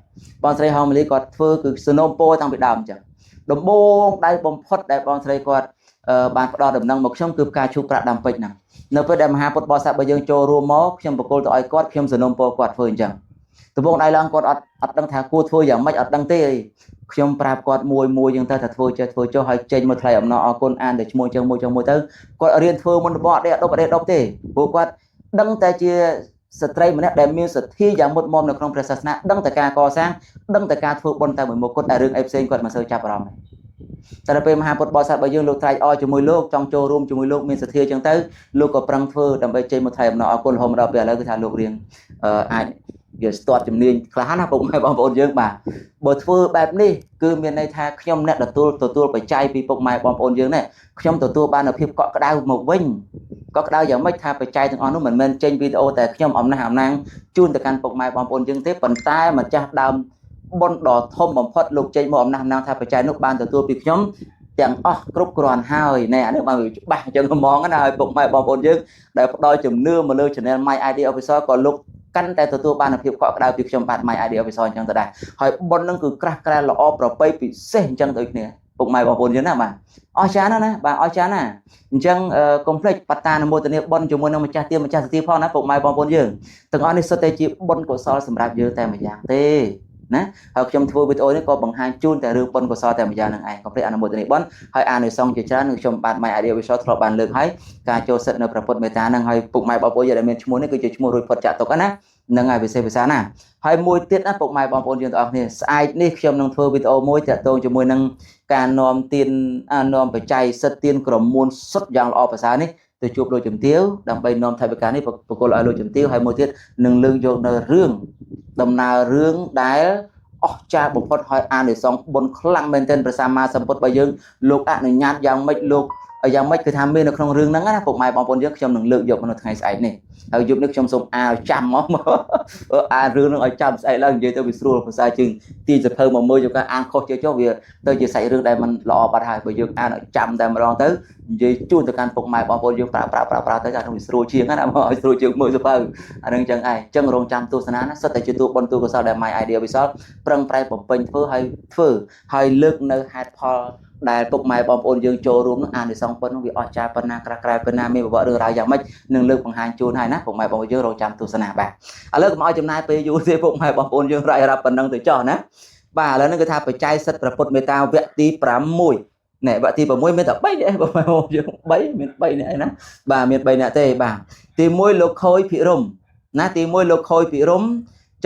យបងស្រីហងមលីគាត់ធ្វើគឺសនំពោតាំងពីដើមអញ្ចឹងដំបូងដៃបំផុតដែលបងស្រីគាត់បានផ្ដល់ដំណឹងមកខ្ញុំគឺផ្កាឈូកប្រាក់ដាំពេជ្រហ្នឹងនៅពេលដែលមហាពុទ្ធបរិស័ទបើយើងចូលរួមមកខ្ញុំបកគលទៅឲ្យគាត់ខ្ញុំសនំពោគាត់ធ្វើអញ្ចឹងដំបូងដៃឡើងគាត់អត់អត់ដឹងថាគួរធ្វើយ៉ាងម៉េចអត់ដឹងទេខ្ញុំប្រាប់គាត់មួយមួយយ៉ាងទៅថាធ្វើចេះធ្វើចុះហើយចេញមកថ្លែងអំណរអគុណអានតែឈ្មោះចឹងមួយចឹងមួយទៅគាត់រៀនធ្វើមុនដំបូងអត់ទេអត់ដប់អត់ទេដប់ទេព្រោះគាត់ដឹងតែជាស្ត្រីម្នាក់ដែលមានសទ្ធាយ៉ាងមុតមមនៅក្នុងព្រះសាសនាដឹងតែការកសាងដឹងតែការធ្វើបុណ្យតែមួយមុខគាត់តែរឿងអីផ្សេងគាត់មិនសូវចាប់អារម្មណ៍ទេតែដល់ពេលមហាពុទ្ធបរិស័ទបើយើងលោកត្រែកអរជាមួយលោកចង់ចូលរួមជាមួយលោកមានសទ្ធាចឹងទៅលោកក៏ប្រឹងធ្វើដើម្បីចេញមកថ្លែងអំណរអគុណរហូតមកដល់ពេលឥឡូវគឺថាលោករៀងអាចវាស្ទាត់ជំនាញខ្លះណាពុកម៉ែបងប្អូនយើងបាទបើធ្វើបែបនេះគឺមានន័យថាខ្ញុំអ្នកទទួលទទួលបច្ច័យពីពុកម៉ែបងប្អូនយើងនេះខ្ញុំទទួលបាននូវភាពកក់ក្ដៅមកវិញកក់ក្ដៅយ៉ាងម៉េចថាបច្ច័យទាំងអស់នោះមិនមែនចេញវីដេអូតែខ្ញុំអំណះអំណាងជូនទៅកាន់ពុកម៉ែបងប្អូនយើងទេប៉ុន្តែម្ចាស់ដើមបុណ្យដ៏ធំបំផុតលោកចេញមកអំណះអំណាងថាបច្ច័យនោះបានទទួលពីខ្ញុំទាំងអស់គ្រប់គ្រាន់ហើយណែអានេះបានវាច្បាស់អញ្ចឹងហ្មងណាហើយពុកម៉ែបងប្អូនយើងដែលផ្ដល់ជំនឿមកលើ Channel My ID Official ក៏លោកកាន់តែទទួលបានភាពកក់ក្ដៅពីខ្ញុំបាទ My ID Official អញ្ចឹងទៅដែរហើយប៉ុននឹងគឺក្រាស់ក្រែលល្អប្រពៃពិសេសអញ្ចឹងដូចគ្នាពុកម៉ែបងប្អូនយើងណាបាទអស្ចារ្យណាស់ណាបាទអស្ចារ្យណាស់អញ្ចឹងកុំភ្លេចបត្តានុមោទនាបុណ្យជាមួយនឹងម្ចាស់ទានម្ចាស់សទ្ធាផងណាពុកម៉ែបងប្អូនយើងទាំងអស់នេះសុទ្ធតែជាបុណ្យកុសលសម្រាប់យើងតែម្យ៉ាងទេណាហើយខ្ញុំធ្វើវីដេអូនេះក៏បង្ហាញជូនតែរឿងបុណ្យកុសលតែម្យ៉ាងនឹងឯងកុំភ្លេចអនុមោទនាបុណ្យហើយអានិសង្សជាច្រើននឹងខ្ញុំបាទ My Idea Official ធ្លាប់បានលើកហើយការចូលសិទ្ធនៅព្រះពុទ្ធមេត្តានឹងហើយពុកម៉ែបងប្អូនយើងដែលមានឈ្មោះនេះគឺជាឈ្មោះរួចផុតចាក់ទុកណានឹងហើយពិសេសពិសាណាហើយមួយទៀតណាពុកម៉ែបងប្អូនយើងទាំងអស់គ្នាស្អែកនេះខ្ញុំនឹងធ្វើវីដេអូមួយតាក់ទងជាមួយនឹងការនាំទាននាំបច្ច័យសិទ្ធទានក្រមួនសុទ្ធយ៉ាងល្អប្រសើរនេះទៅជួបលោកជំទាវដើម្បីនាំថវិកានេះប្រគល់ឲ្យលោកជំទាវហើយមួយទៀតនឹងលើកយកនៅរឿងដំណើររឿងដែលអស្ចារ្យបំផុតហើយអានិសង្សបុណ្យខ្លាំងមែនទែនព្រះសម្មាសម្ពុទ្ធរបស់យើងលោកអនុញ្ញាតយ៉ាងម៉េចលោកយ៉ាងម៉េចគឺថាមាននៅក្នុងរឿងហ្នឹងណាពុកម៉ែបងប្អូនយើងខ្ញុំនឹងលើកយកមកនៅថ្ងៃស្អែកនេះហើយយប់នេះខ្ញុំសូមអាលចាំមកអានរឿងហ្នឹងឲ្យចាំស្អែកឡើងនិយាយទៅវាស្រួលភាសាជាងទីសភៅមកមើលយកការអានខុសជាចុះវាទៅជាសាច់រឿងដែលมันល្អបាត់ហើយបើយើងអានឲ្យចាំតែម្ដងទៅនិយាយជូនទៅកាន់ពុកម៉ែបងប្អូនយើងប្រើប្រើប្រើប្រើទៅអានោះវាស្រួលជាងណាមកឲ្យស្រួលជាងមើលសភៅអានឹងចឹងឯងចឹងរងចាំទស្សនាណាសិតតែជាទូបុណ្យទូកុសលដែល My Idea វិសលប្រឹងប្រែងបំពេញធ្វើហើយធ្វើហើយលើកនៅហេតុផលដែលពុកម៉ែបងប្អូនយើងចូលរួមនឹងអានិសង្សប៉ុណ្ណឹងវាអស្ចារ្យប៉ុណ្ណាក្រាស់ក្រែប៉ុណ្ណាមានប្រវត្តិរឿងរ៉ាវយ៉ាងម៉េចនឹងលើកបង្ហាញជូនហើយណាពុកម៉ែបងប្អូនយើងរងចាំទស្សនាបាទឥឡូវកុំឲ្យចំណាយពេលយូរទេពុកម៉ែបងប្អូនយើងរាយរាប់ប៉ុណ្ណឹងទៅចោះណាបាទឥឡូវនេះគឺថាបច្ច័យសិទ្ធិព្រះពុទ្ធមេត្តាវគ្គទី6ណែវគ្គទី6មានតែ3នាក់បងប្អូនយើង3មាន3នាក់ឯណាបាទមាន3នាក់ទេបាទទី1លោកខូយភិរមណាទី1លោកខូយភិរម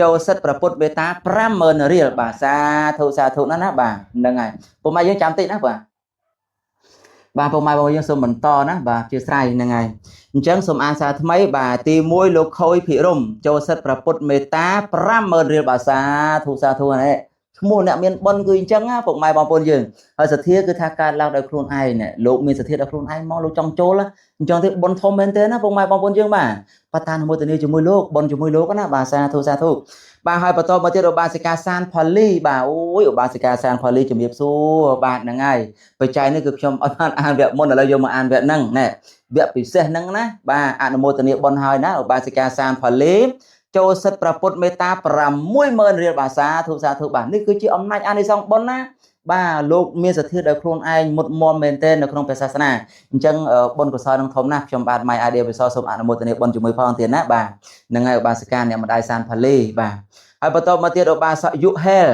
ចូលសិទ្ធិព្រះពុទ្ធមេត្តា50000រៀលបាទសាធុសាធុណាស់ណាបាទហ្នឹងហើយពុកម៉ែយើងចាំតិចណាបាទបាទពុកម៉ែបងយើងសូមបន្តណាបាទជាស្រ័យហ្នឹងហើយអញ្ចឹងសូមអានសារថ្មីបាទទី1លោកខូយភិរមចូលសិទ្ធិព្រះពុទ្ធមេត្តា50000រៀលបាទសាធុសាធុនេះ ឈ្មោះអ្នកមានបុណ្យគឺអញ្ចឹងណាពុកម៉ែបងប្អូនយើងហើយសទ្ធាគឺថាកើតឡើងដោយខ្លួនឯងនេះលោកមានសទ្ធាដោយខ្លួនឯងមកលោកចង់ចូលអញ្ចឹងទេបុណ្យធំមែនទេណាពុកម៉ែបងប្អូនយើងបាទបតានុមោទនាជាមួយលោកបុណ្យជាមួយលោកណាបាទសាធុសាធុបាទហើយបន្តមកទៀតឧបាសិកាសានផលីបាទអូយឧបាសិកាសានផលីជំរាបសួរបាទហ្នឹងហើយបច្ច័យនេះគឺខ្ញុំអត់បានអានវគ្គមុនឥឡូវយកមកអានវគ្គហ្នឹងណែវគ្គពិសេសហ្នឹងណាបាទអនុមោទនាបុណ្យហើយណាឧបាសិកាសានផលីចូលសិទ្ធិព្រះពុទ្ធមេត្តា60000រៀលបាទសាធុសាធុបាទនេះគឺជាអំណាចអានិសង្សបុណ្យណាបាទលោកមានសទ្ធាដោយខ្លួនឯងមុតមមមែនទែននៅក្នុងព្រះសាសនាអញ្ចឹងបុណ្យកុសលនឹងធំណាស់ខ្ញុំបាទ My Idea វិសលសូមអនុមោទនាបុណ្យជាមួយផងទៀតណាបាទនឹងហើយឧបាសិកាអ្នកម្ដាយសានផលីបាទហើយបន្តមកទៀតឧបាសកយុហេល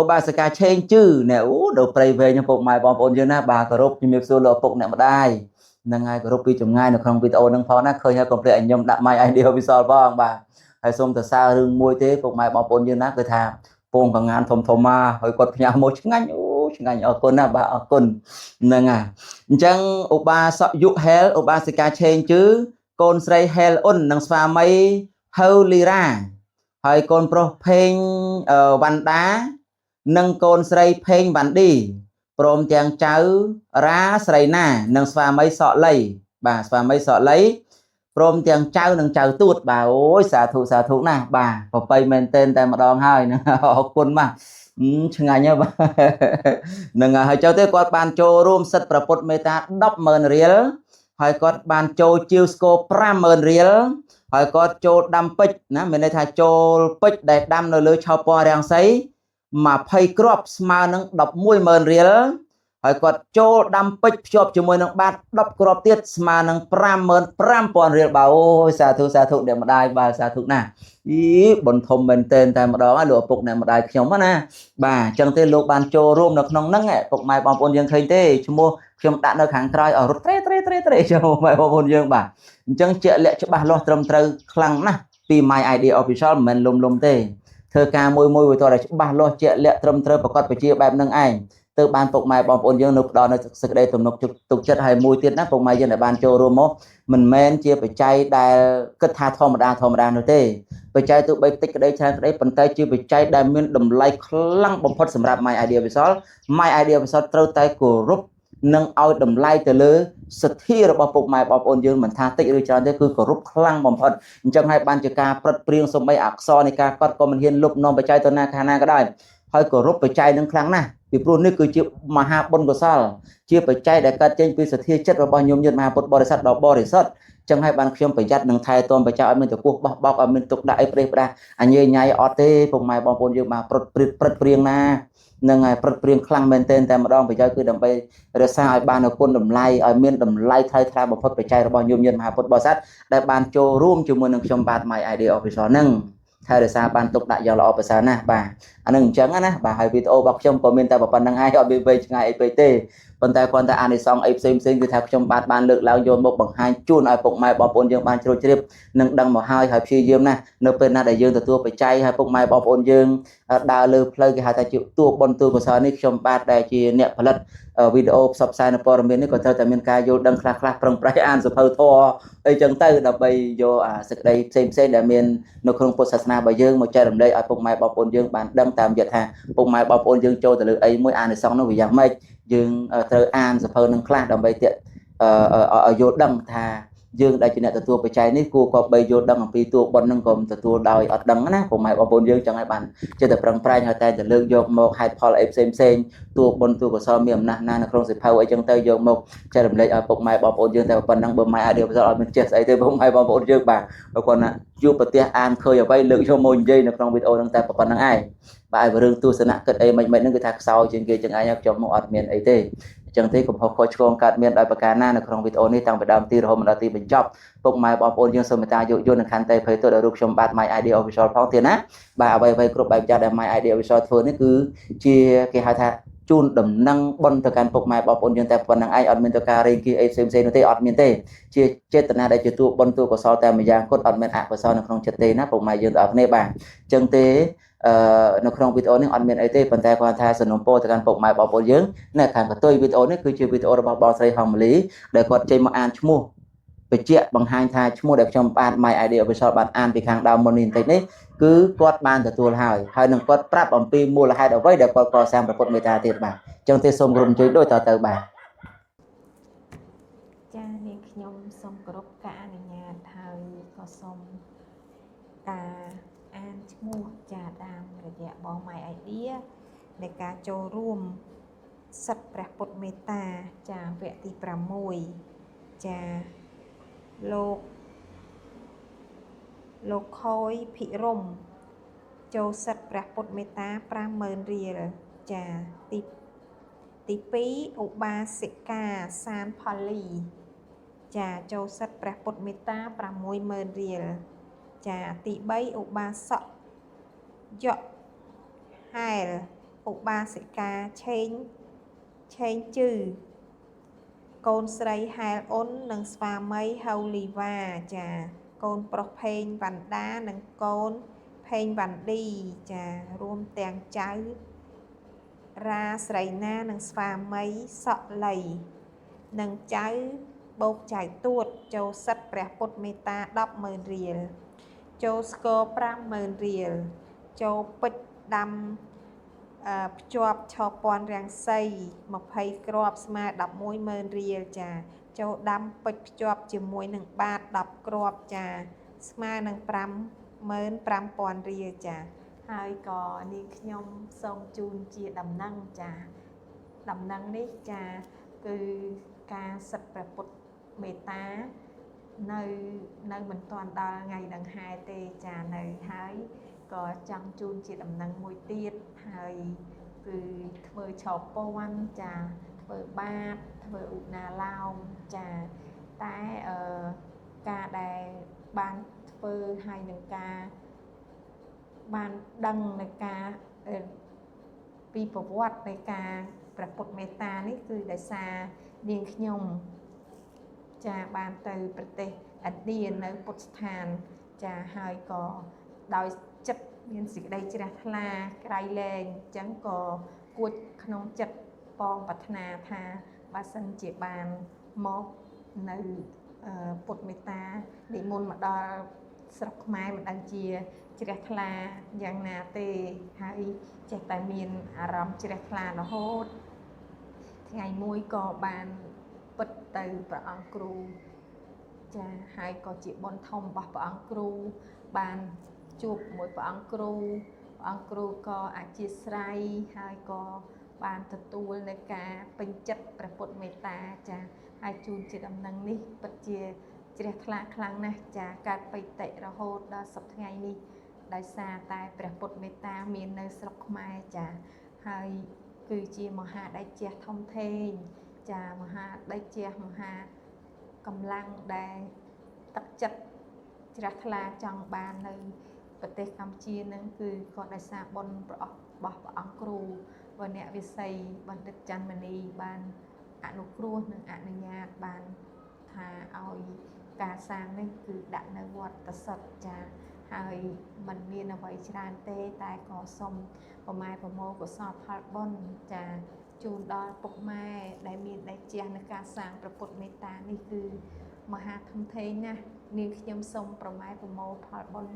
ឧបាសិកាឆេងជឺអ្នកអូនៅព្រៃវែងពុកម៉ែបងប្អូនយើងណាបាទគោរពជំរាបសួរលោកឪពុកអ្នកម្ដាយនឹងហើយគោរពពីចម្ងាយនៅក្នុងវីដេអូនឹងផងណាឃើញហើយកុំភ្លេចឲ្យខ្ញុំដាក់ My Idea វិសលផងបាទហើយសូមសរសើររឿងមួយទេពុកម៉ែបងប្អូនយើងណាគឺថាពងកងានធំធំមកហើយគាត់ផ្ញើមកឆ្ងាញ់អូឆ្ងាញ់អរគុណណាបាទអរគុណហ្នឹងហើយអញ្ចឹងឧបាសកយុហេលឧបាសិកាឆេងជឺកូនស្រីហេលអ៊ុននិងស្វាមីហៅលីរ៉ាហើយកូនប្រុសផេងវ៉ាន់ដានិងកូនស្រីផេងវ៉ាន់ឌីព្រមទាំងចៅរ៉ាស្រីណានិងស្វាមីសក់លីបាទស្វាមីសក់លីព្រមទាំងចៅនិងចៅទួតបាទអូយសាធុសាធុណាស់បាទប្របីមែនទែនតែម្ដងហើយណាអរគុណម៉ាស់ឆ្ងាញ់ហើយបាទនឹងហើយចៅទេគាត់បានចូលរួមសិទ្ធិប្រពុតមេត្តា100000រៀលហើយគាត់បានចូលជាវស្គរ50000រៀលហើយគាត់ចូលដាំពេជ្រណាមានន័យថាចូលពេជ្រដែលដាំនៅលើឆោពណ៌រាំងសី20គ្រាប់ស្មើនឹង110,000រៀលហើយគាត់ចូលដាំពេជ្រភ្ជាប់ជាមួយនឹងបាត10គ្រាប់ទៀតស្មើនឹង55000រៀលបាទអូយសាធុសាធុអ្នកម្ដាយបាទសាធុណាស់អីបុណ្យធំមែនទែនតែម្ដងហើយលោកឪពុកអ្នកម្ដាយខ្ញុំណាបាទអញ្ចឹងទេលោកបានចូលរួមនៅក្នុងហ្នឹងពុកម៉ែបងប្អូនយើងឃើញទេឈ្មោះខ្ញុំដាក់នៅខាងក្រោយឲ្យរត់ត្រេត្រេត្រេត្រេចូលម៉ែបងប្អូនយើងបាទអញ្ចឹងជាក់លាក់ច្បាស់លាស់ត្រឹមត្រូវខ្លាំងណាស់ពី My Idea Official មិនមែនលំលំទេធ្វើការមួយមួយវាតតែច្បាស់លាស់ជាក់លាក់ត្រឹមត្រូវប្រកបប្រជាបែបហ្នឹងឯងទៅបានពុកម៉ែបងប្អូនយើងនៅផ្ដល់នៅសេចក្តីទំនុកទុកចិត្តហើយមួយទៀតណាពុកម៉ែយើងដែលបានចូលរួមមកមិនមែនជាបច្ច័យដែលគិតថាធម្មតាធម្មតានោះទេបច្ច័យទោះបីតិចក្តីច្រើនក្តីប៉ុន្តែជាបច្ច័យដែលមានតម្លៃខ្លាំងបំផុតសម្រាប់ My Idea Official My Idea Official ត្រូវតែគោរពនិងឲ្យតម្លៃទៅលើសទ្ធារបស់ពុកម៉ែបងប្អូនយើងមិនថាតិចឬច្រើនទេគឺគោរពខ្លាំងបំផុតអញ្ចឹងហើយបានជាការប្រឹតព្រៀងសំបីអក្សរនៃការកត់ក៏មិនហ៊ានលុបនាំបច្ច័យទៅណាខាងណាក៏ដោយហើយគោរពបច្ច័យនឹងខ្លាំងណាស់ពីព្រោះនេះគឺជាមហាបុណ្យកុសលជាបច្ច័យដែលកើតចេញពីសទ្ធាចិត្តរបស់ញោមញាតមហាពុទ្ធបរិស័ទដ៏បរិសុទ្ធចឹងហើយបានខ្ញុំប្រយ័ត្ននឹងថែទាំបច្ច័យឲ្យមានតពោះបោះបោកឲ្យមានទុកដាក់អីប្រេះផ្ដាស់អញញ៉ៃអត់ទេពុកម៉ែបងប្អូនយើងបាទប្រឹតព្រិតព្រៀងណានឹងហើយប្រឹតព្រៀងខ្លាំងមែនទែនតែម្ដងប្រយោជន៍គឺដើម្បីរក្សាឲ្យបាននូវគុណតម្លៃឲ្យមានតម្លៃថ្លៃថ្លាបំផុតបច្ច័យរបស់ញោមញាតមហាពុទ្ធបរិស័ទដែលបានចូលរួមជាមួយនឹងខ្ញុំបាទ My Idea Official ហ្នឹងថែរក្សាបានទុកដាក់យ៉ាងល្អប្រសើរណាស់បាទអានឹងអញ្ចឹងណាបាទហើយវីដេអូរបស់ខ្ញុំក៏មានតែប៉ុណ្្នឹងឯងអត់មានវែងឆ្ងាយអីពេកទេប៉ុន្តែគ្រាន់តែអានិសង្សអីផ្សេងផ្សេងគឺថាខ្ញុំបាទបានលើកឡើងយកមកបង្ហាញជូនឲ្យពុកម៉ែបងប្អូនយើងបានជ្រួតជ្រាបនិងដឹងមកហើយហើយព្យាយាមណានៅពេលណាដែលយើងទទួលបច្ច័យហើយពុកម៉ែបងប្អូនយើងដើរលើផ្លូវគេហៅថាជាតួបុណ្យតួកុសលនេះខ្ញុំបាទដែលជាអ្នកផលិតវីដេអូផ្សព្វផ្សាយនៅព័ត៌មាននេះក៏ត្រូវតែមានការយល់ដឹងខ្លះខ្លះប្រឹងប្រែងអានសភៅធម៌អីចឹងទៅដើម្បីយកអាសេចក្តីផ្សេងផ្សេងដែលមាននៅក្នុងពុទ្ធសាសនារបស់យើងមកចែករំលែកឲ្យពុកម៉ែបងប្អូនយើងបានដឹងតាមយថាពុកម៉ែបងប្អូនយើងចូលទៅលើអីមួយអានិសង្សនោះវាយ៉ាងម៉េចយើងត្រូវអានសភៅនឹងខ្លះដើម្បីតាក់ឲ្យយល់ដឹងថាយើងដែលជាអ្នកទទួលបច្ច័យនេះគួរក៏បីយល់ដឹងអំពីតួបុណ្យនឹងក៏ទទួលដោយអត់ដឹងណាពុកម៉ែបងប្អូនយើងចង់ឲ្យបានចិត្តតែប្រឹងប្រែងហើយតែទៅលើកយកមកហេតុផលអីផ្សេងផ្សេងតួបុណ្យតួកុសលមានអំណាចណានៅក្នុងសិភៅអីចឹងទៅយកមកចែករំលែកឲ្យពុកម៉ែបងប្អូនយើងតែប៉ុណ្ណឹងបើម៉ែអត់យកអត់មានចេះស្អីទេពុកម៉ែបងប្អូនយើងបាទបើគាត់ណាជួបប្រទះអានឃើញអ្វីលើកយកមកនិយាយនៅក្នុងវីដេអូហ្នឹងតែប៉ុណ្្នឹងឯងបាទឲ្យរឿងទស្សនៈគិតអីមិនមិនហ្នឹងគឺថាខ្សោយជាងគេចឹងឯងខ្ញុំមកអត់មានអីទេអញ្ចឹងទេកំហុសខុសឆ្គងកើតមានដោយប្រការណានៅក្នុងវីដេអូនេះតាំងពីដើមទីរហូតមកដល់ទីបញ្ចប់ពុកម៉ែបងប្អូនយើងសូមមេត្តាយោគយល់និងខន្តីភ័យទោសដល់រូបខ្ញុំបាទ My Idea Official ផងទៀតណាបាទអ្វីអ្វីគ្រប់បែបយ៉ាងដែល My Idea Official ធ្វើនេះគឺជាគេហៅថាជូនដំណឹងបុណ្យទៅកាន់ពុកម៉ែបងប្អូនយើងតែប៉ុណ្្នឹងឯងអត់មានទៅការរេងគីអីផ្សេងផ្សេងនោះទេអត់មានទេជាចេតនាដែលជាតួបុណ្យតួកុសលតែម្យ៉ាងគត់អត់មានអកុសលនៅក្នុងចិត្តទេណាពុកម៉ែយើងទាំងអស់គ្នាបាទអញ្ចឹងទេនៅក្នុងវីដេអូនេះអត់មានអីទេប៉ុន្តែគាត់ថាសំណូមពរទៅកាន់ពុកម៉ែបងប្អូនយើងនៅខាងកតុយវីដេអូនេះគឺជាវីដេអូរបស់បងស្រីហងម៉ាលីដែលគាត់ចេញមកអានឈ្មោះបញ្ជាក់បង្ហាញថាឈ្មោះដែលខ្ញុំបាទ My Idea Official បានអានពីខាងដើមមុននេះបន្តិចនេះ គឺគាត់បានទទួលហើយហើយនឹងគាត់ប្រាប់អំពីមូលហេតុអ្វីដែលគាត់កសាងព្រះពុទ្ធមេត្តាទៀតបាទអញ្ចឹងទេសូមគោរពអញ្ជើញដូចតទៅបាទ ចានាងខ្ញុំសូមគោរពការអនុញ្ញាតហើយក៏សូមការអានឈ្មោះចាតាមរយៈបង My Idea នៃការចូលរួមសិទ្ធិព្រះពុទ្ធមេត្តាចាវគ្គទី6ចាលោកលោកខយភិរមចូលសិទ្ធិព្រះពុទ្ធមេត្តា50000រៀលចាទីទី2ឧបាសិកាសានផលីចាចូលសិទ្ធិព្រះពុទ្ធមេត្តា60000រៀលចាទី3ឧបាសកយកហែលឧបាសិកាឆេងឆេងជឺកូនស្រីហែលអ៊ុននិងស្វាមីហៅលីវ៉ាចាកូនប្រុសផេងវ៉ាន់ដានិងកូនផេងវ៉ាន់ឌីចារួមទាំងចៅរាស្រីណានិងស្វាមីសក់លីនិងចៅបូកចៅទួតចូលសិទ្ធិព្រះពុទ្ធមេត្តា100000រៀលចូលស្គរ50000រៀលចូលពេជ្រដាំភ្ជាប់ឆពាន់រាំងសី20គ្រាប់ស្មើ110,000រៀលចាចូលដាំពេជ្រភ្ជាប់ជាមួយនឹងបាត10គ្រាប់ចាស្មើនឹង55000រៀលចាហើយក៏នាងខ្ញុំសូមជូនជាដំណឹងចាដំណឹងនេះចាគឺការសិទ្ធិព្រះពុទ្ធមេត្តានៅមិនទាន់ដល់ថ្ងៃដង្ហែទេចានៅហើយក៏ចង់ជូនជាដំណឹងមួយទៀតហើយគឺធ្វើឆោពន់ចាធ្វើបាតធ្វើឧណាឡោមចាតែការដែលបានធ្វើហើយនឹងការបានដឹងในការពីប្រវត្តិនៃការព្រះពុទ្ធមេត្តានេះគឺដោយសារនាងខ្ញុំចាបានទៅប្រទេសឥណ្ឌានៅពុទ្ធស្ថានចាហើយក៏ដោយចិត្តមានសេចក្តីជ្រះថ្លាក្រៃលែងអញ្ចឹងក៏គួចក្នុងចិត្តប៉ងប្រាថ្នាថាបើសិនជាបានមកនៅពុទ្ធមេត្តានិមន្តមកដល់ស្រុកខ្មែរមិនដឹងជាជ្រះថ្លាយ៉ាងណាទេហើយចេះតែមានអារម្មណ៍ជ្រះថ្លារហូតថ្ងៃមួយក៏បានពិតទៅព្រះអង្គគ្រូចាហើយក៏ជាបុណ្យធំរបស់ព្រះអង្គគ្រូបានជួបមួយព្រះអង្គគ្រូព្រះអង្គគ្រូក៏អធិស្ឋានហើយក៏បានទទួលនៅការពេញចិត្តព្រះពុទ្ធមេត្តាចាហើយជូនជាដំណឹងនេះពិតជាជ្រះថ្លាខ្លាំងណាស់ចាកើតបិតិរហូតដល់សប្តាហ៍ថ្ងៃនេះដោយសារតែព្រះពុទ្ធមេត្តាមាននៅស្រុកខ្មែរចាហើយគឺជាមហាដេជះធំធេងចាមហាដេជះមហាកម្លាំងដែលទឹកចិត្តជ្រះថ្លាចង់បាននៅប្រទេសកម្ពុជានឹងគឺក៏ដោយសារបុណ្យព្រះរបស់ព្រះអង្គគ្រូវណ្ណវិស័យបណ្ឌិតច័ន្ទមនីបានអនុគ្រោះនិងអនុញ្ញាតបានថាឲ្យការសាងនេះគឺដាក់នៅវត្តតសិទ្ធចាហើយมันមានអ្វីច្រើនទេតែក៏សូមប្រម៉ែប្រមូលកុសលផលបុណ្យចាជូនដល់ពុកម៉ែដែលមានដេជះនៅការសាងព្រះពុទ្ធមេត្តានេះគឺមហាធំធេងណាស់នាងខ្ញុំសូមប្រម៉ែប្រមូលផលបុណ្យ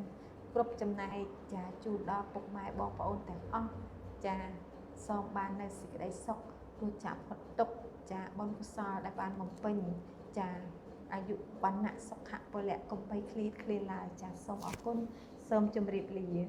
គ្រប់ចំណែកចាជូនដល់ពុកម៉ែបងប្អូនទាំងអស់ចាសូមបាននៅសេចក្តីសុខរួចចាកផុតទុក្ខចាបុណ្យកុសលដែលបានបំពេញចាអាយុវណ្ណៈសុខៈពលៈកុំបីឃ្លាតឃ្លាឡើយចាសូមអរគុណសូមជម្រាបលា។